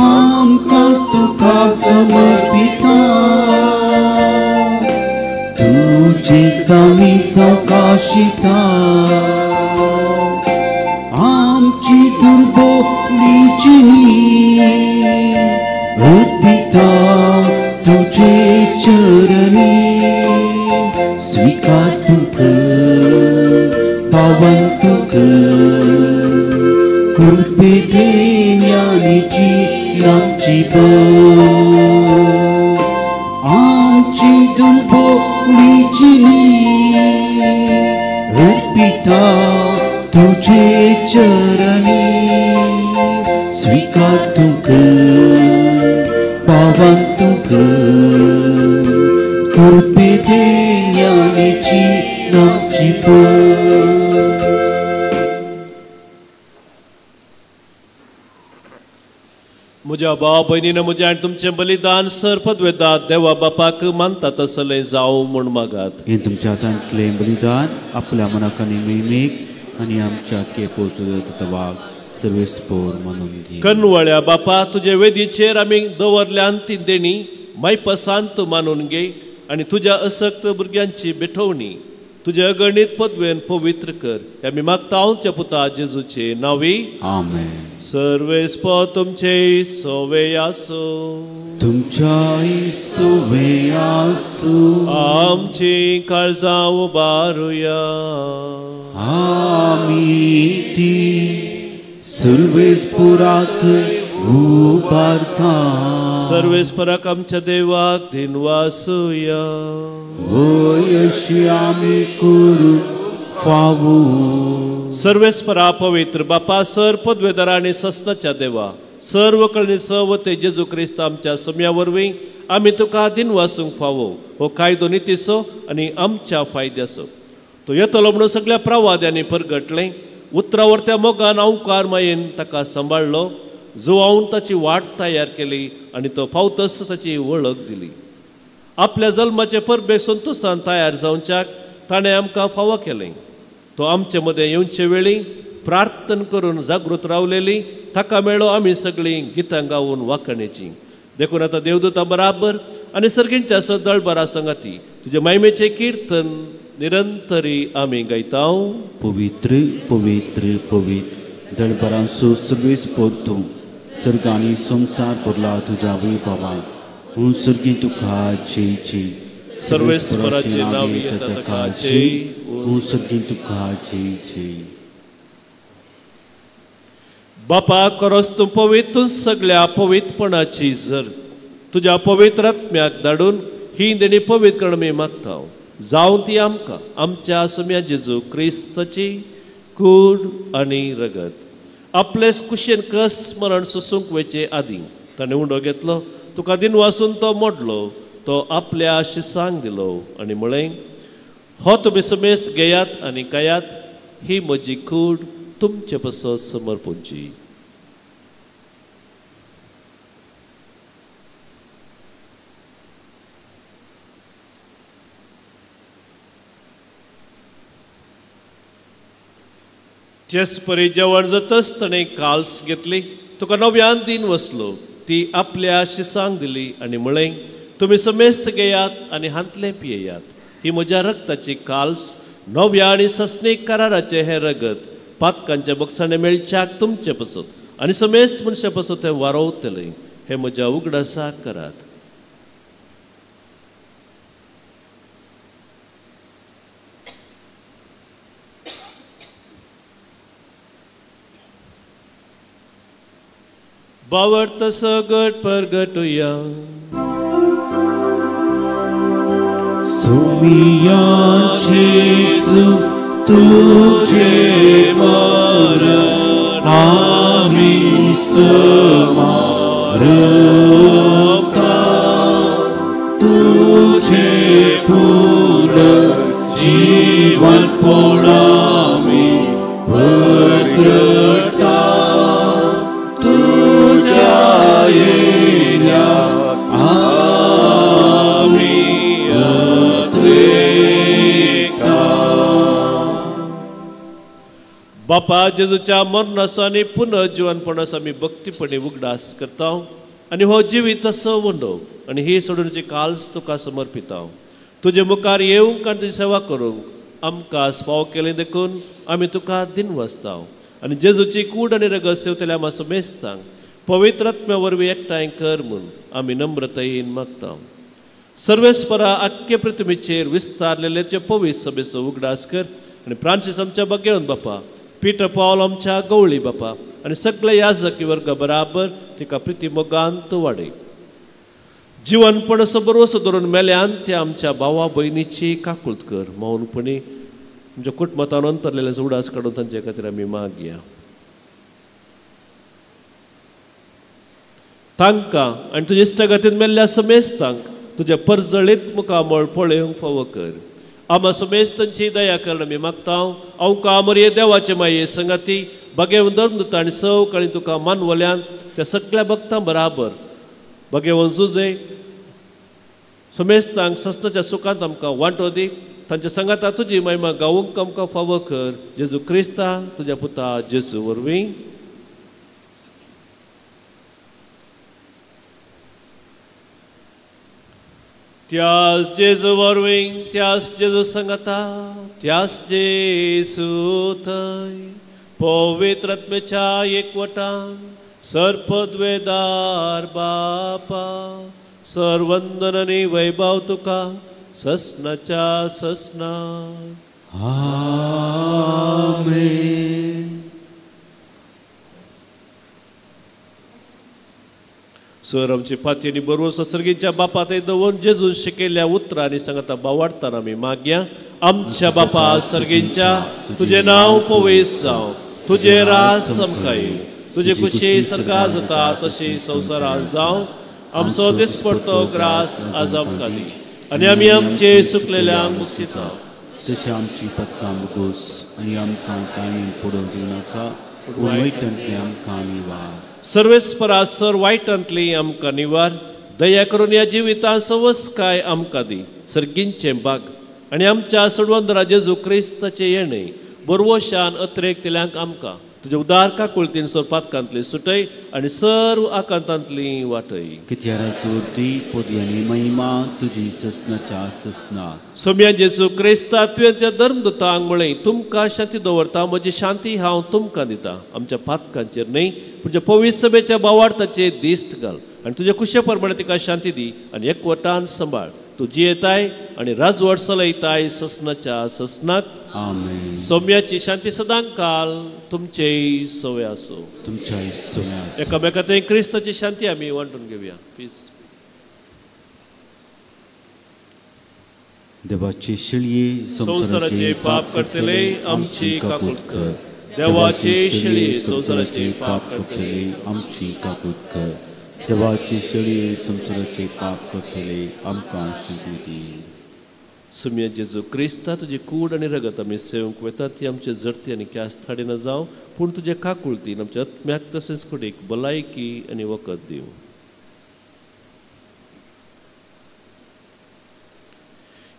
A: आमकांच तुका समर्पिता, तुजे सामी सवकाशिता, आमची दुर्बोलीची अर्पिता तुझे चरणी, स्वीकार तुका पावन तुका, कृपे ज्ञानीची आमची बळ, आमची दुर्बोलीची अर्पिता तुझे चरणी, स्वीकार तुका पावन तुका, कृपे ज्ञानीची आमची बळ.
B: म्हज्या भाव भयणीन म्हजें आनी तुमचें बलिदान सर पदवेदात देवा बापाक मानता तसलें जावं म्हूण मागात.
A: हें तुमच्या हातांतलें बलिदान आपल्या मनाक आनी महिमेक आनी आमच्या केपोचवाक सर्वेस्पोर मानून घे.
B: कनवळ्या बापा तुजे वेदीचेर आमी दवरल्या ती देणी मायपसांत मानून घे आनी तुज्या असक्त भुरग्यांची भेटवणी तुजे अगणीत पदवेन पवित्र कर. आमी मागता आमच्या पुता जेजूचे नांवी
A: आमेन.
B: सर्वेस्पोर तुमचे सोवे आसो,
A: तुमच्याय सोवे आसू.
B: आमची काळजां उबारुया,
A: आमी ती सर्वेस्पोरात उबारता.
B: सर्वेस्पराक आमच्या देवाक दिनवासुया.
A: वय अशी आमी करूंक फावो.
B: सर्वेस्परा पवित्र बापा सर पदवेदार आनी सस्नाच्या देवा सर्व कळणी सवते जेजू क्रिस्त आमच्या सम्या वरवीं आमी तुका दिनवासूंक फावो. हो कायदो नितीचो आनी आमच्या फायद्याचो तो येतलो म्हणून सगळ्या प्रवाद्यांनी परगटलें. उतरावर त्या मोगान अवकार मायेन ताका सांबाळ्ळो, जुवावन ताची वाट तयार केली आनी तो फावतस ताची वळख दिली. आपल्या जल्माचे परबेक संतोशान तयार जावच्याक ताणें आमकां फावो केलें. तो आमचे मदें येवचे वेळी प्रार्थना करून जागृत रावलेली ताका मेळो आमी सगळीं गितां गावन वाखाणेची. देखून आतां देवदूता बराबर आनी सर्गींच्या सदळबरा संगाती तुजे मायमेचें किर्तन निरंतरी आमी गायता.
A: पवित्र पवित्र पवित्र दळबरांचो सर्वेस पोरतूं सर्ग आनी संवसार भरला तुज्या वैभवान. हूं सर्गी तुका जय जय.
B: सर्वेस्पराचें नांव येता ताका जय.
A: हूं सर्गी तुका जय जय.
B: बापा करस तूं पवित्र सगळ्या पवित्रपणाची जर तुज्या पवित्र आत्म्याक धाडून ही देणी पवित्र करण आमी मागता. जावं ती आमकां आमच्या सम्या जेजू क्रिस्ताची कूड आनी रगत. आपलेच कुशेन कस मरण सोसूंक वयचे आदीं ताणें उंडो घेतलो, तुका दिन वासून तो मोडलो, तो आपल्या शिसांक दिलो आनी म्हळें, हो तुमी समेस्त घेयात आनी खायात, ही म्हजी कूड तुमचे पासत समर्पूंची. तेच परी जेवण जातच ताणें काल्स घेतली, तुका नव्यान दिन वसलो, ती आपल्या शिसांक दिली आनी म्हळें, तुमी समेस्त घेयात आनी हांतलें पियेयात, ही म्हज्या रक्ताची काल्स, नव्या आनी सस्नीक कराराचें हें रगत पातकांच्या बक्षाणे मेळच्याक तुमचे पासत आनी समेस्त मनशां पासत हें वारोवतलें. हें म्हज्या उगडासाक करात. बावर्त सगट परगटुया.
A: सुमिया जेसू तुझे मरण आम्ही स्मारता, तुझे पुनर्जीवन आम्ही प्रगटता, तुझ्या येण्या आम्ही अत्रेकता.
B: बापा जेजूच्या मरणाचो आनी पुनर्जीवनपणाचो आमी भक्तीपणी उगडास करता आनी हो जिवीत असो उंडो आनी ही सोडूनची काल्स तुका समर्पिता. तुजे मुखार येवंक आनी तुजी सेवा करूंक आमकां फाव केलें देखून आमी तुका दिनवासता आनी जेजूची कूड आनी रगत सेवतल्या आमकां समेस्तांक पवित्र आत्म्या वरवीं एकठांय कर म्हूण आमी नम्रतायेन मागता. सर्वेस्परा आख्खे पृथ्वीचेर विस्तारलेले तुजे पवित्र सभेचो उगडास कर आनी फ्रांसीस आमच्या बगेवन बापा, पीटर पावल आमच्या गवळी बापा आनी सगळे याजकी वर्ग बराबर तिका प्रिती मोगांत वाडय. जिवनपण बरोसो धरून मेल्यान त्या आमच्या भावा भयणीची काकूत कर. मौनपणी आमच्या कुटुंबांत अंतरलेले उडास काडून तांचे खातीर आमी मागया. तांकां आनी तुज्या इश्टागतीन मेल्ल्या समेस्तांक तुज्या परजळीत मुखामळ पळोवंक फावो कर. आमा समेस्तांची दया करण आमी मागता. अवका मरये देवाचे माये संगाती बगेवन धर्मदूत आनी सवकाळी तुका मानवल्यान त्या सगळ्या भक्तां बराबर बगेवन जुजे समेस्तांक सस्नाच्या सुखांत आमकां वांटो दी. तांच्या संगाता तुजी महिमा गावूंक आमकां फावो कर. जेजू क्रिस्ता तुज्या पुता जेजू वरवीं. त्यास जेजू वरवीं, त्यास जेजू संगाता, त्यास जेजू थंय पवित्र आत्म्याच्या एकवटान सर्पद्वेदार बापा सर्वंदन आनी वैभव तुका ससनाच्या ससना.
A: आमेन.
B: सर आमची पाती आनी बरोबर सर्गीच्या बापा थंय दवरून जेजून शिकयल्ल्या उतरांनी सांगता बावाडताना आमी मागया. आमच्या बापा सर्गींच्या, तुजें नांव पवित्र जावं, तुजें राज आमकां येवं, तुजे खुशी सर्गां जाता तशी संवसारांत जावं. आमचो दिसपडतो ग्रास आज आमकां दी आनी आमी आमचे सुकलेल्यांक मुक्तिता.
A: तशें आमची पदकां मुगोस आनी आमकां ताणें पडोवन दिवनाका, पूण वयतांतली आमकां निवार.
B: सर्वेस्परा सर वायटांतली आमकां निवार. दया करून ह्या जिवितांत सवसकाय आमकां दी. सर्गींचें बाग आनी आमच्या सोडवंतरा जेजू क्रिस्ताचें येणें बरवशान अत्रेक तिल्यांक आमकां तुज्या उदार काकुळतीन सोरपातकांतली सुटय आनी सर्व आकांतांतली वाटय.
A: कित्यारा जोर्दी पदवी आनी महिमा तुजी ससनाच्या ससना.
B: सोम्या जेजू क्रिस्ता तुवें धर्मदूतांक म्हळें, तुमकां शांती दवरता, म्हजी शांती हांव तुमकां दिता. आमच्या पातकांचेर न्हय पूण पवित्र सभेच्या बावार्थाचेर दिश्ट घाल आनी तुज्या कुशे प्रमाणे तिका शांती दी आनी एकवटान सांबाळ. तूं जियेताय आनी राजवट चलयताय ससनाच्या ससनाक.
A: आमेन.
B: सौम्याची शांती सदां काल तुमचेय सवय आसूं.
A: तुमच्याय सवय आसूं.
B: एकामेका थंय क्रिस्ताची शांती आमी वांटून घेवया. पीस.
A: देवाचे शेळये
B: संवसाराचे पाप करतले आमची काकूत कर. देवाचे शेळये संवसाराचे पाप करतले
A: आमची काकूत कर. देवाचे शेळये संवसाराचे पाप करतले आमकां शांती दी.
B: सुम्या जेजू क्रिस्ता तुजी कूड आनी रगत आमी सेवंक वेता ती आमचे जरती आनी क्यास थाडिना जावं, पूण तुजे काकुळतीन आमच्या आत्म्याक तशेंच कुडीक भलायकी आनी वखद दिवं.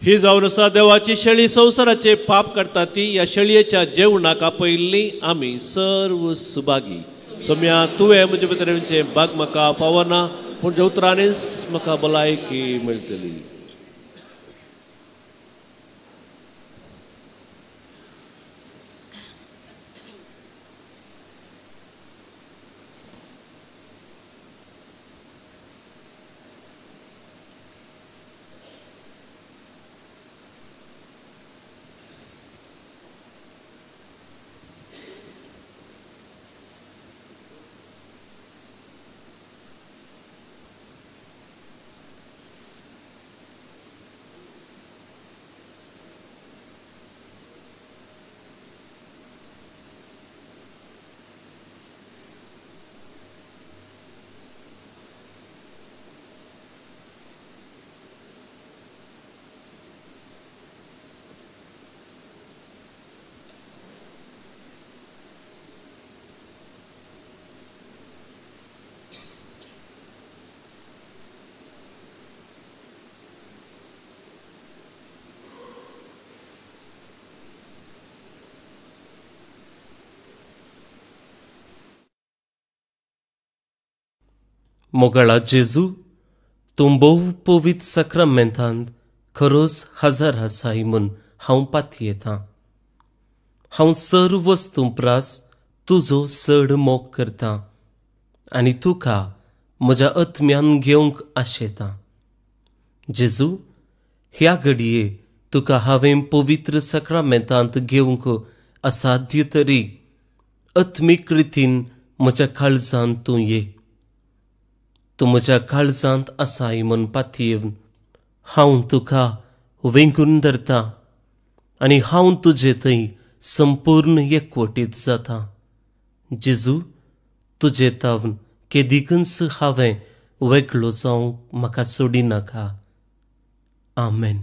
B: ही जावन आसा देवाची शेळी संवसाराचे पाप करता ती ह्या शेळयेच्या जेवणाक आपयल्ली आमी सर्व सुभागी. सोम्या तुवें म्हजे भितर येवचें भाग म्हाका पावना, पूण ज्या उतरांनीच म्हाका भलायकी मेळटली.
E: मोगाळा जेजू, तूं भोव पवित्र साक्रामेंतांत खरोच हजर आसाय म्हूण हांव पातयेतां. हांव सर्व वस्तूं प्रास तुजो चड मोग करतां आनी तुका म्हज्या आत्म्यान घेवंक आशेतां. जेजू, ह्या घडये तुका हांवें पवित्र साक्रामेंतांत घेवंक असाध्य तरी आत्मीक रितीन म्हज्या काळजांत तूं ये. तूं म्हज्या काळजांत आसाय म्हूण पातयेवन हांव तुका वेंगून धरतां आनी हांव तुजे थंय संपूर्ण एकवटीत जाता. जेजू, तुजे तावन केदिकूच हांवें वेगळो जावंक म्हाका सोडिनाका. आमेन.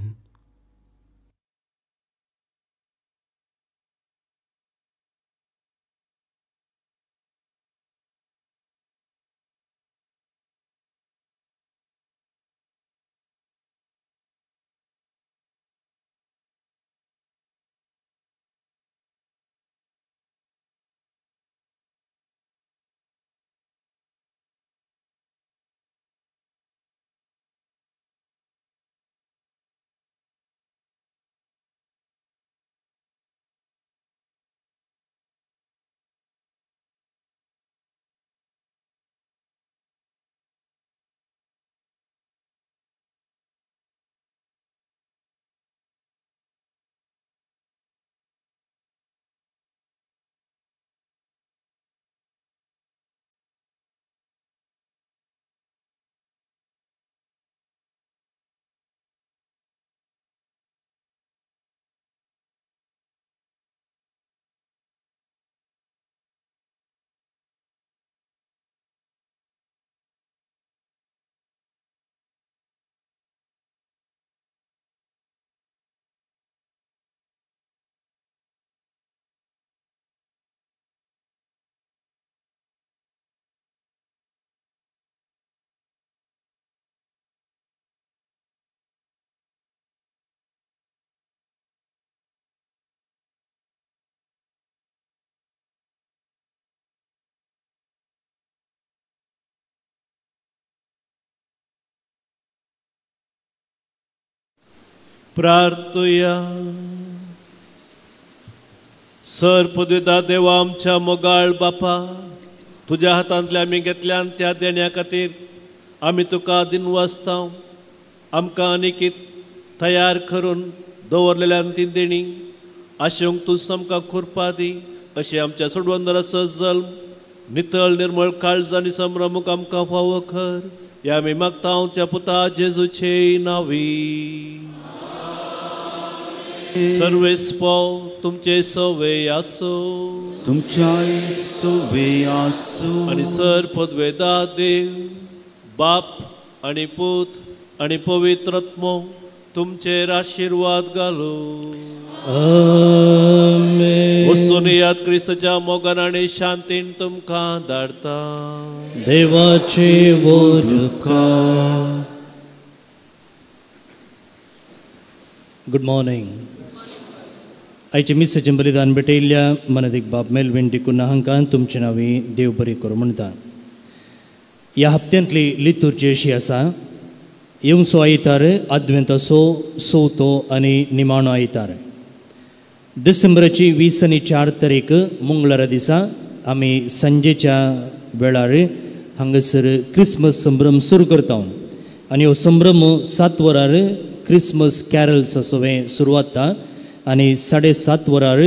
B: प्रार्थुया. सर पदवीदा देवा आमच्या मोगाळ बापा, तुज्या हातांतल्या आमी घेतल्यान त्या देण्या खातीर आमी तुका दिनवासता. आमकां आनीक तयार करून दवरलेल्यान ती देणी आशेवंक तूं आमकां खुरपा दी. अशें आमच्या सोडवंदराचो जल्म नितळ निर्मळ काळज आनी संभ्रमूक आमकां फावो कर. ह्या आमी मागता आमच्या पुता जेजूचे नांवी. सर्वेस्पो तुमचे सवे आसो,
A: तुमच्याय सवे आसो.
B: आनी सर पदवेदा देव बाप आनी पूत आनी पवित्र आत्मो तुमचेर आशिर्वाद घालू.
F: आमेन.
B: वचून याद क्रिस्ताच्या मोगान आनी शांतीन तुमकां धाडता.
F: देवाचे वरका. Good morning. आयचे मिसाचें बलिदान भेटयल्ल्या मनादीक बाब मेलविन डिकुन्हा हांकां तुमचे नांवी देव बरी करूं म्हणटा. ह्या हप्त्यांतली लितुर्जी अशी आसा. येवचो आयतार आदवेंताचो चवथो आनी निमाणो आयतार. डिसेंबराची 20 आनी 4 तारीख मंगळारा दिसा आमी सांजेच्या वेळार हांगासर क्रिसमस संभ्रम सुरू करता आनी हो संभ्रम 7 वरार क्रिसमस कॅरल्स असो हें सुरवात आनी 7:30 वरार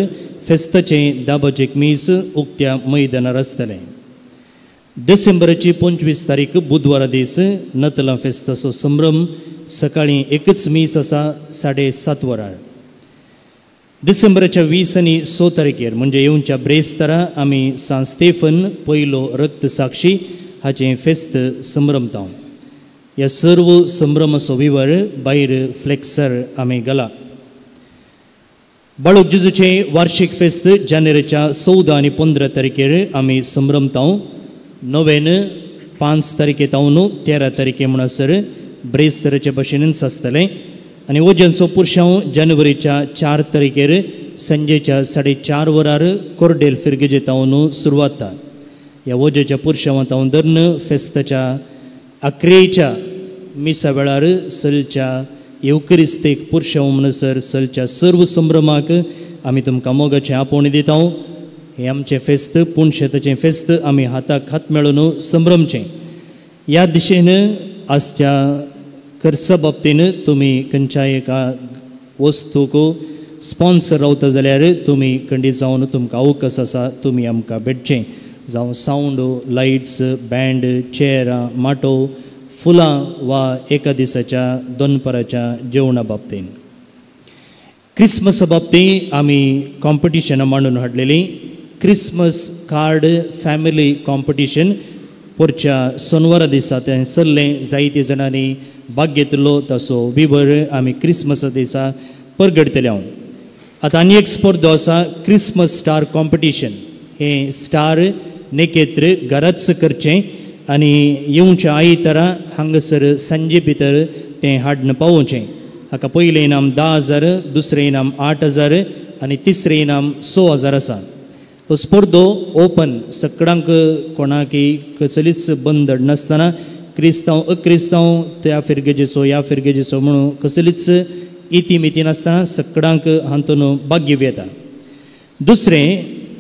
F: फेस्ताचें दाबाचें मीस उक्त्या मैदानार आसतलें. डिसेंबराची 25 तारीख बुधवारा दीस नतलां फेस्ताचो संभ्रम सकाळीं एकच मीस आसा 7:30 वरार. डिसेंबराच्या 20 आनी 6 तारखेर म्हणजे येवच्या ब्रेस्तारा आमी सांत स्टेफन पयलो रक्त साक्षी हाचें फेस्त संभ्रमता. ह्या सर्व संभ्रमाचो विवर भायर फ्लेक्सर आमी घाला. बाळूक जेजूचें वार्षीक फेस्त जानेवारीच्या 14 आनी 15 तारखेर आमी संभ्रमता. नोवेन 5 तारखे तावन 13 तारखे म्हणसर ब्रेस्ताराचे भशेनच आसतलें आनी वजनचो पुरशांव जानेवारीच्या 4 तारखेर सांजेच्या 4:30 वरार कोर्डेल फिरगेजे तावन सुरवात. ह्या वजेच्या पुरशांवां तावन धरून फेस्ताच्या अकरेच्या मिसा वेळार सलच्या येवकरिस्तेक पुरशांव म्हणसर सलच्या सर्व संभ्रमाक आमी तुमकां मोगाचें आपोवणें दिता. हें आमचें फेस्त पुणशेताचें फेस्त आमी हाताक हात मेळून संभ्रमचें. ह्या दिशेन आजच्या खर्चा बाबतीन तुमी खंयच्याय एका वस्तूक स्पॉन्सर रावता जाल्यार तुमी खंडीत जावन तुमकां अवकाश आसा तुमी आमकां भेटचें. जावं सावंड, लायट्स, बँड, चेरां, माटो, फुलां वा एका दिसाच्या दनपाराच्या जेवणा बाबतीन. क्रिसमसा बाबतीन आमी कॉम्पिटिशनां मांडून हाडलेलीं. क्रिसमस कार्ड फॅमिली कॉम्पिटिशन पोरच्या सोनवारा दिसा तें सरलें. जायते जाणांनी भाग घेतलो ताचो विवर आमी क्रिसमसा दिसा परगडतले. हांव आतां आनी एक स्पर्धा आसा क्रिसमस स्टार कॉम्पिटिशन. हें स्टार नेकेत्र घराच करचें आनी येवच्या आयतारा हांगासर सांजे भितर तें हाडून पावोवचें. हाका पयलें इनाम 10,000, दुसरें इनाम 8,000 आनी तिसरें इनाम 6,000 आसा. हो स्पर्धो ओपन सगळ्यांक कोणाकी कसलीच बंधन नासतना क्रिस्तांव अक्रिस्तांव त्या फिरगेजेचो ह्या फिरगेजेचो म्हणून कसलीच इती मिती नासतना सगळ्यांक हातून भाग घेवं येता. दुसरें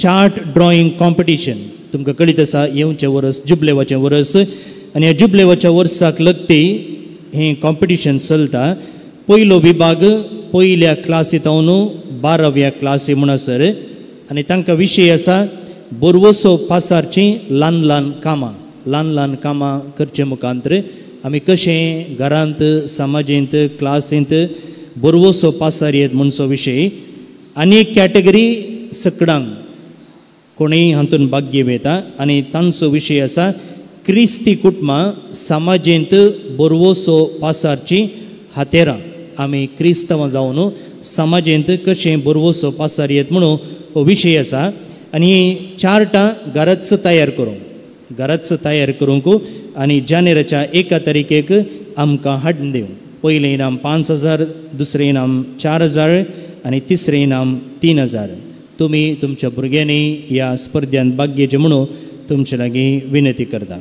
F: चार्ट ड्रॉइंग कॉम्पिटिशन. तुमकां कळीत आसा येवचें वर्स जुबलेवाचें वर्स आनी ह्या जुबलेवाच्या वर्साक लगती हें कॉम्पिटिशन चलता. पयलो विभाग पयल्या क्लासी तावन 12व्या क्लासी म्हणसर आनी तांकां विशय आसा बोरवसो पासारचीं ल्हान ल्हान कामां. ल्हान ल्हान कामां करचे मुखांतर आमी कशें घरांत, समाजेंत, क्लासींत बोरवसो पासार येत म्हणचो विशय. आनी एक कॅटेगरी सकडांक कोणीय हातून भाग घेवं येता आनी तांचो विशय आसा क्रिस्ती कुटुंबां समाजेंत बोरवसो पासारचीं हातेरां. आमी क्रिस्तांवां जावन समाजेंत कशें बोरवसो पासार येत म्हणून हो विशय आसा. आनी चार्टां घराच तयार करूंक, घराच तयार करूंक आनी जानेराच्या 1 तारखेक आमकां हाडून दिवं. पयलें इनाम 5,000, दुसरें इनाम 4,000 आनी तिसरें इनाम 3,000. तुमी तुमच्या भुरग्यांनी ह्या स्पर्ध्यांत भाग घेवचें म्हणून तुमचे लागीं विनंती करता.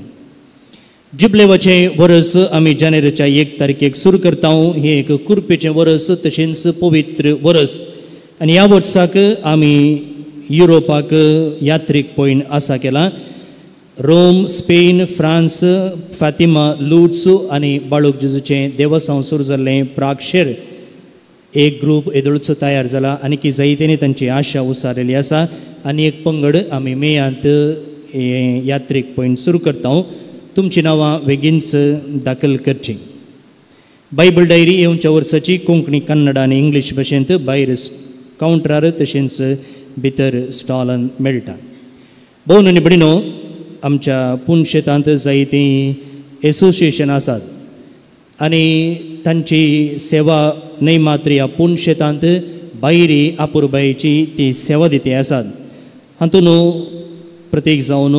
F: जुबलेवाचें वरस आमी जानेवारीच्या 1 तारखेक सुरू करता. हें एक कुरपेचें वरस तशेंच पवित्र वरस आनी ह्या वर्साक आमी युरोपाक यात्रीक पॉयंट आसा केला. Rome, Spain, France, Fatima, Lourdes आनी बाळूक जेजूचें देवस्थान सुरू जाल्लें प्राक्षेर एक ग्रूप येदोळचो तयार जाला आनी की जायतेनी तांची आशा उसारलेली आसा आनी एक पंगड आमी मेयांत हें यात्रीक पॉयंट सुरू करता. तुमची नांवां बेगीनच दाखल करची. बायबल डायरी येवच्या वर्साची कोंकणी, कन्नड आनी इंग्लीश भाशेंत भायर कावंटरार तशेंच भितर स्टॉलान मेळटा. भोवन आनी भयणीनो, आमच्या पुणशेतांत जायतीं एसोसिएशन आसात आनी तांची सेवा न्हय मात्र ह्या पुणशेतांत भायरी आपुरबायेची ती सेवा दिती आसात. हातूंत प्रतीक जावन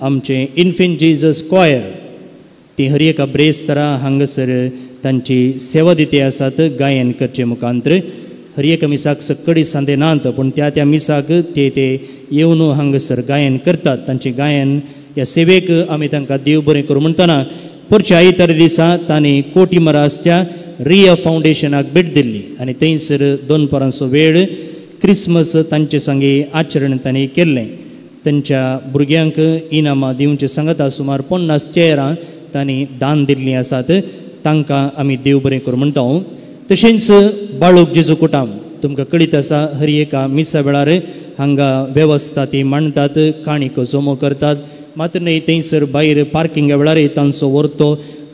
F: आमचें इन्फेंट जीजस क्वायर ती हर एका ब्रेस्तरा हांगासर तांची सेवा दिती आसात. गायन करचे मुखांतर हर एका मिसाक सक्कडी सांदे नात पूण त्या त्या मिसाक ते ते येवन हांगासर गायन करतात. तांचें गायन ह्या सेवेक आमी तांकां देव बरें करूं म्हणटना परच्या आयतार दिसा तांणी कोटीमरासच्या रिया फावंडेशनाक भेट दिल्ली आनी थंयसर दोनपरांचो वेळ क्रिसमस तांचे सांगे आचरण तांणी केल्लें. तांच्या भुरग्यांक इनामां दिवचे सांगता सुमार 50 चेरां तांणी दान दिल्लीं आसात. तांकां आमी देव बरें करूं म्हणटा. तशेंच बाळूक जेजू कुटाम तुमकां कळीत आसा हर एका मिसा वेळार हांगा वेवस्था ती मांडटात, काणिको जमो करतात. मात्र न्हय थंयसर भायर पार्किंगा वेळार तांचो व्हरतो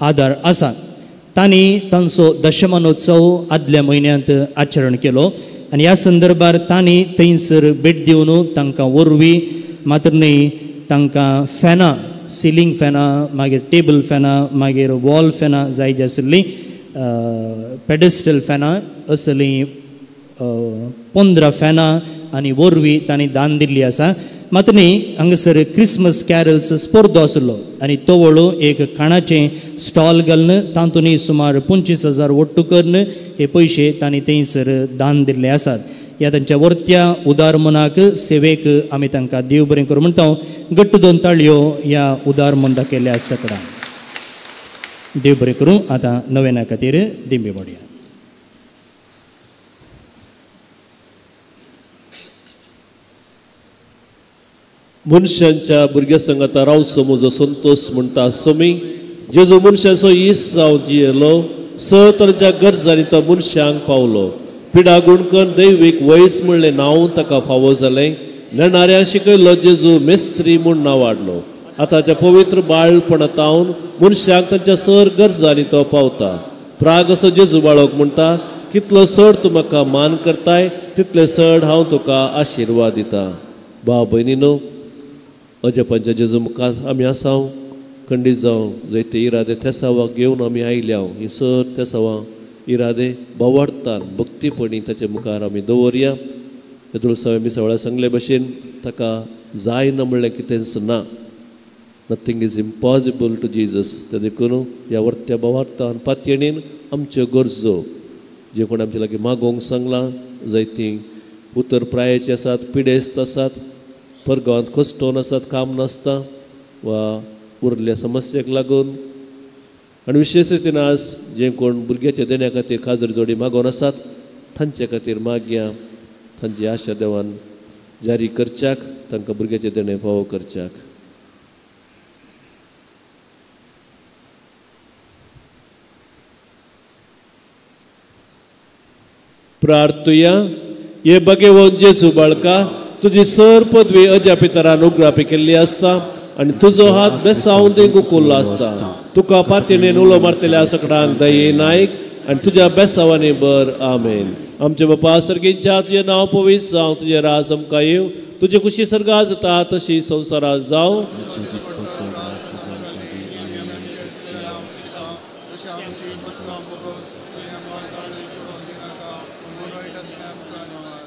F: आदार आसा. तांणी तांचो दशमानोत्सव आदल्या म्हयन्यांत आचरण केलो आनी ह्या संदर्भार तांणी थंयसर भेट दिवन तांकां वरवीं मात्र न्हय तांकां फॅनां, सिलींग फॅनां, मागीर टेबल फॅनां, मागीर वॉल फॅनां जाय जी आशिल्लीं पेडेस्टल फॅनां असलीं 15 फॅनां आनी वरवीं तांणी दान दिल्ली आसा. मात्र न्ही हांगासर क्रिसमस कॅरल्स स्पर्धो आशिल्लो आनी तवळो एक खाणाचें स्टॉल घालून तातूंतय सुमार 25,000 वट्टू करून हे पयशे तांणी थंयसर दान दिल्ले आसात. ह्या तांच्या वर्त्या उदार मनाक सेवेक आमी तांकां देव बरें करूं म्हणटा. गट्ट 2 ताळयो ह्या उदार मन दाखयल्ल्या सकडां देव बरें करूं. आतां नवेना खातीर दिंबी मोडया.
B: मनशांच्या भुरग्या संगाता रावचो म्हजो संतोश म्हणटा सोमी जेजू मनशाचो इस जावन जियेलो स तरांच्या गरजांनी तो मनशांक पावलो. पिडा गुणकन दैवीक वयस म्हणलें नांव ताका फावो जालें. नेणाऱ्या शिकयलो जेजू मेस्त्री म्हूण नांव वाडलो. आतांच्या पवित्र बाळपणातावन मनशांक तांच्या सर गरजांनी तो पावता. प्राग असो जेजू बाळक म्हणटा कितलो सड तूं म्हाका मान करताय तितले सड हांव तुका आशिर्वाद दिता. भाव भयणीनो, अजपांच्या जेजू मुखार आमी आसाव खंडीत जावं जंय ते इरादे तेसावाक घेवन आमी आयल्या ही सर तेसावां इरादे बावाडतान भक्तीपणी ताचे मुखार आमी दवरया. तुळसावे आमी सगळ्या सांगले भशेन ताका जायना म्हणलें कितेंच ना. Nothing is impossible to Jesus. ते देखून ह्या वर्त्या बावाडतान पातयेणीन आमच्यो गरजो जे कोण आमचे लागीं मागोवंक सांगलां जायतीं उतर प्रायेची आसात, पिडेस्त आसात, परगांवांत कश्टोन आसात, काम नासता वा उरल्या समस्येक लागून आनी विशेश रितीन आज जे कोण भुरग्याच्या देण्या खातीर खाजर जोडी मागोवन आसात तांचे खातीर मागया. तांची आशा देवान जारी करच्याक, तांकां भुरग्याचें देणें फावो करच्याक. प्रार्थुया. हे भगेवन जेजू बाळका, तुजी सर पदवी अजापितरान उग्रापी केल्ली आसता आनी तुजो हात बेसावन गुकुल्लो आसता. तुका पातयेन उलो मारतल्या सकडांक दये नायक आनी तुज्या बेसावांनी बर. आमेन. आमचे बापा सर्गीच्या, तुजें नांव पवित्र जावं, तुजें राज आमकां येवं, तुजी खुशी सर्गां जाता तशी संवसारांत जावं.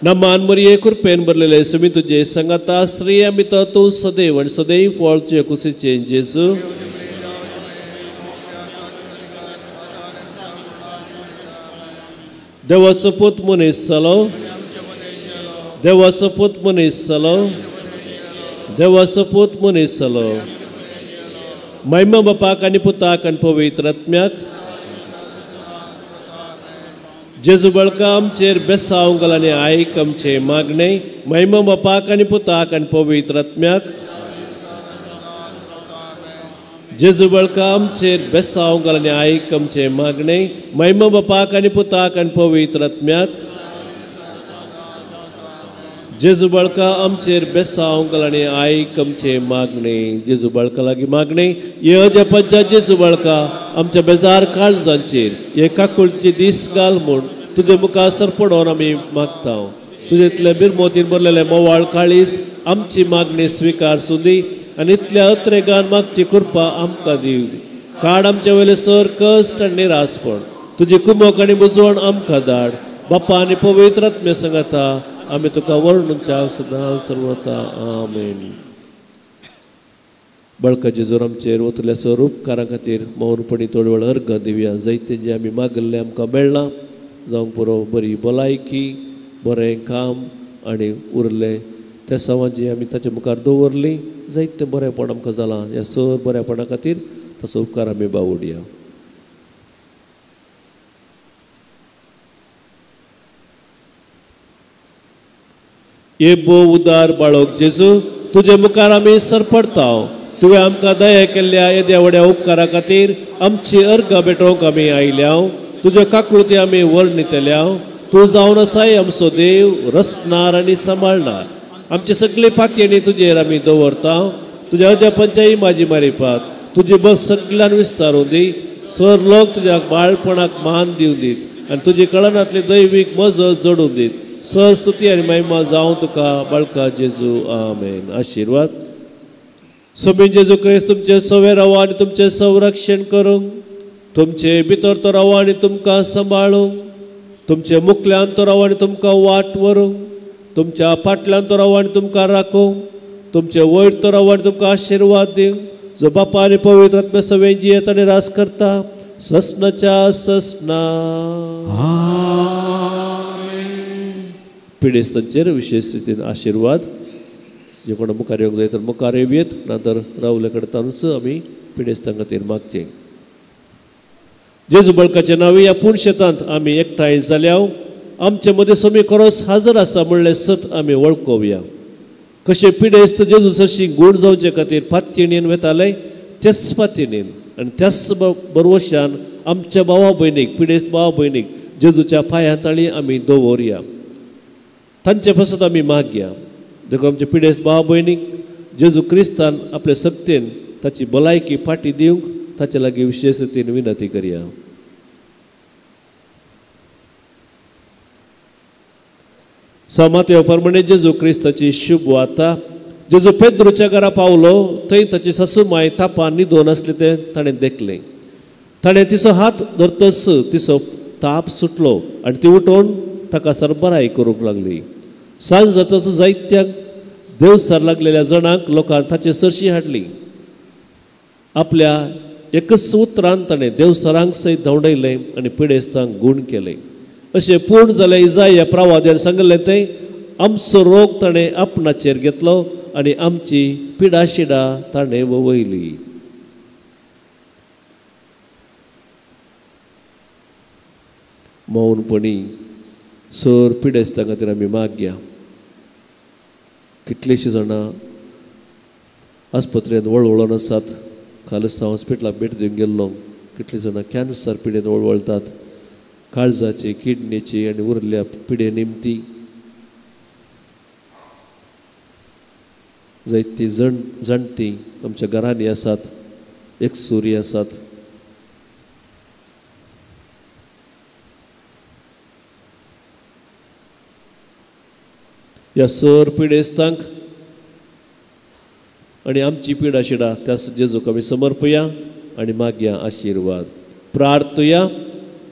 B: नमान मरिये कृपेन भरलेले सुमी तुजे संगाता स्त्री आमी तूं सदैव आनी सदैव फळ तुजे कुशीचें जेजू. देवाचो पूत मनीस जालो, देवाचो पूत मनीस जालो, देवाचो पूत मनीस जालो. महिमा बापाक आनी पुताक आनी पवित्र आत्म्याक. जेजू बळका आमचेर बेसांव घाल आनी आयक आमचें मागणें. महिमा बापाक आनी पुताक आनी पवित्र आत्म्याक. जेजू बळका आमचेर बेसांव घाल आनी आयक आमचें मागणें. महिमा बापाक आनी पुताक आनी पवित्र आत्म्याक. जेजू बळका आमचेर बेसांव घाल आनी आयक आमचें मागणें. जेजू बळका लागीं मागणें. हे अजापाच्या जेजू बळका आमच्या बेजार काळजांचेर हे काकुळचे दीस घाल म्हूण तुजे मुखार सरपडोवन आमी मागता. तुजेंतले बिरमोतीन भरलेले मोवाळ काळीस आमची मागणी स्विकार सुदी आनी इतल्या अत्रेगान मागची कृपा आमकां दिव. काड आमचे वयले सर कश्ट आनी निरासपण. तुजी कुमोक आनी बुजवण आमकां धाड. बापा आनी पवित्र आत्म्या सांगाता आमी तुका वर्णूच्या सदां सर्वता. आमेन. बळका जेजूर आमचेर वतल्या सर उपकारा खातीर मौनपणी थोडे वेळ अर्घ दिवया. जायते जें आमी मागल्लें आमकां मेळ्ळां जावंक पुरो बरी भलायकी, बरें काम आनी उरलें त्या सवां जी आमी ताचे मुखार दवरली जायतें बरेंपण आमकां जालां. ह्या सर बरेपणा खातीर ताचो उपकार आमी बावडया. हे भोव उदार बाळक जेजू, तुजे मुखार आमी सरपडता. तुवें आमकां दया केल्ल्या येद्या व्हड्या उपकारा खातीर आमची अर्घां भेटोवंक आमी आयल्या. तुज्यो काकळुती आमी वर्णितल्या. तूं जावन आसाय आमचो देव, रचणार आनी सांबाळणार. आमची सगळी पातयेणी तुजेर आमी दवरता. तुज्या अजापांच्याय म्हाजी मारिपात तुजी बस सगळ्यान विस्तारून दी. सर लोक तुज्या बाळपणाक मान दिवन दीत आनी तुजी कळनांतली दैवीक मजत जोडून दीत. सर स्तुती आनी महिमा जावं तुका बाळका जेजू. आमेन. आशिर्वाद. सोबीन जेजू क्रिस्त तुमचे सवे राव आनी तुमचें संरक्षण करूंक, तुमचे भितर तो राव आनी तुमकां सांबाळूंक, तुमचे मुखल्यान तो राव आनी तुमकां वाट व्हरूंक, तुमच्या फाटल्यान तो राव आनी तुमकां राखूंक, तुमचे वयर तो राव आनी तुमकां आशिर्वाद दिवंक. जो बापा आनी पवित्र आत्म्या सवें जियेत आनी रास करता ससनाच्या ससना. पिडेस्तांचेर विशेश रितीन आशिर्वाद. जे कोणा मुखार येवंक जाय तर मुखार येवयेत, ना तर रावले कडेन आमी पिडेस्तां खातीर मागचें. जेजू बळकाचे नांवी ह्या पूर्ण शेतांत आमी एकठांय जाल्या. आमचे मदीं सोमी खरोच हाजर आसा म्हणलें सत आमी वळखोवया. कशें पिडेस्त जेजू सरशी गूण जावचे खातीर पातयेणीन वेताले त्याच पातयेणीन आनी त्याच बरवशान आमच्या भावा भयणीक, पिडेस्त भावा भयणीक जेजूच्या पांयां ताळी आमी दवरया. तांचे पासत आमी मागया. देखून आमचे पिडेस्त भाव भयणीक जेजू क्रिस्तान आपले सक्तेन ताची भलायकी फाटी दिवंक ताचे लागीं विशेश रितीन विनंती करया. समातेव प्रमाणे जेजू क्रिस्ताची शुभ वार्ता. जेजू पेद्रूच्या घरा पावलो थंय ताची सासू माय तापान न्हिदोन आसली तें ताणें देखलें. ताणें तिचो हात धरतच तिचो ताप सुटलो आनी ती उठोवन ताका सरबराय करूंक लागली. सांज जातच जायत्या देवसार लागलेल्या जणांक लोकांक ताचे सरशी हाडली. आपल्या एकच उतरान ताणें देवसरांक सयत धांवडयलें आनी पिडेस्तांक गूण केलें. अशें पूर्ण जालें इजाया प्रवाद्यान सांगिल्लें तें आमचो रोग ताणें आपणाचेर घेतलो आनी आमची पिडाशिडा ताणें वयली. मौनपणी सर पिडेस्तां खातीर आमी मागया. कितलींशीं जाणां आस्पत्रेंत वळवळोन आसात. कालच हांव हॉस्पिटलाक भेट दिवंक गेल्लो. कितलीं जाणां कॅन्सर पिडेन वळवळटात, काळजाची, किडनीची आनी उरल्या पिडे निमती. जायतीं जाणटीं आमच्या घरांनी आसात, एकसुरी आसात. ह्या सर पिडेस्तांक आनी आमची पिडाशिडा त्या जेजूक आमी समर्पया आनी मागया आशिर्वाद. प्रार्थुया.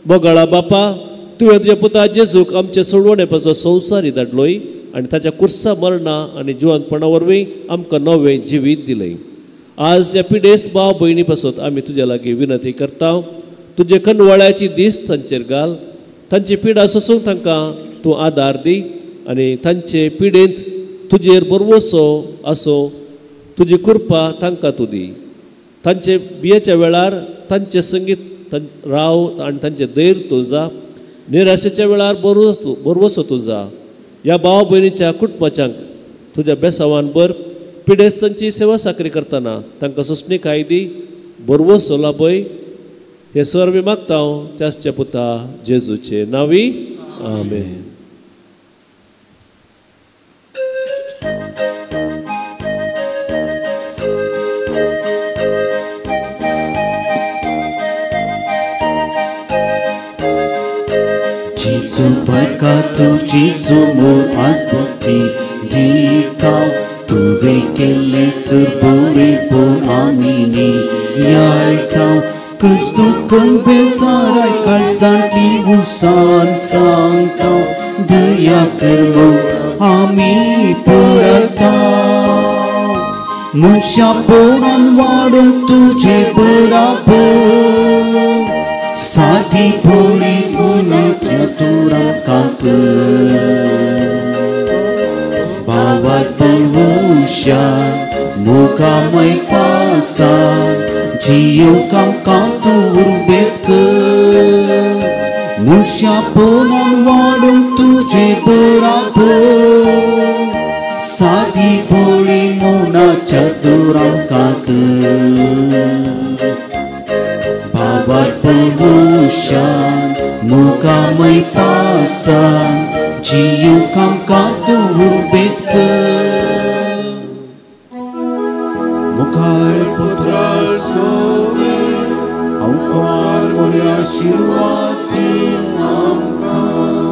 B: मोगाळा बापा, तुवें तुज्या पुता जेजूक आमचे सोडवणे पासून संवसारी धाडलोय आनी ताच्या कुर्सा मरणा आनी जिवनपणा वरवीं आमकां नवें जिवीत दिलें. आज ह्या पिडेस्त भाव भयणी पासत आमी तुज्या लागीं विनंती करता. तुजे कनवळ्याची दीस तांचेर घाल. तांची पिडा सोसूंक तांकां तूं आदार दी आनी तांचे पिडेंत तुजेर बरवसो आसो तुजी कृपा तांकां तूं दी. तांचे बियेच्या वेळार तांचे संगीत राव आनी तांचे धैर्य तूं जा, निराशेच्या वेळार बरवसो तूं जा. ह्या भाव भयणीच्या कुटुंबाच्यांक तुज्या बेसावान बर, पिडेस्तांची सेवा साकरी करतना तांकां सोंसणीकाय दी, बरवसो लाभय. हे सर्व मागता हांव त्याच्या पुता जेजूचे नांवी, आमेन.
A: जेजू बरका तुजी समोर आज भक्ती दिता, तुवें केल्लें सुरबोरे पळोवन आमी नियाळटा. क्रिस्तू कन्फेसाराय काळजांतली उसान सांगता, दया कर म्हूण आमी पळता. मनशा पोरान वाडूंक तुजे बराबर, सादी भोळी मनाच्या तुरांकां कर. भावार परवशान मोगामय पासान जियोंक आमकां तूं उर्बेस कर. मनशा पोरान वाडूंक तुजे बराबर, सादी भोळी मनाच्या तुरांकां कर. भावार परवशान मोगामय पासान जियोंक आमकां तूं उर्बेस कर. मुखार पुत्रा सोवे अंकार मोऱ्या आशिर्वाद आमकां.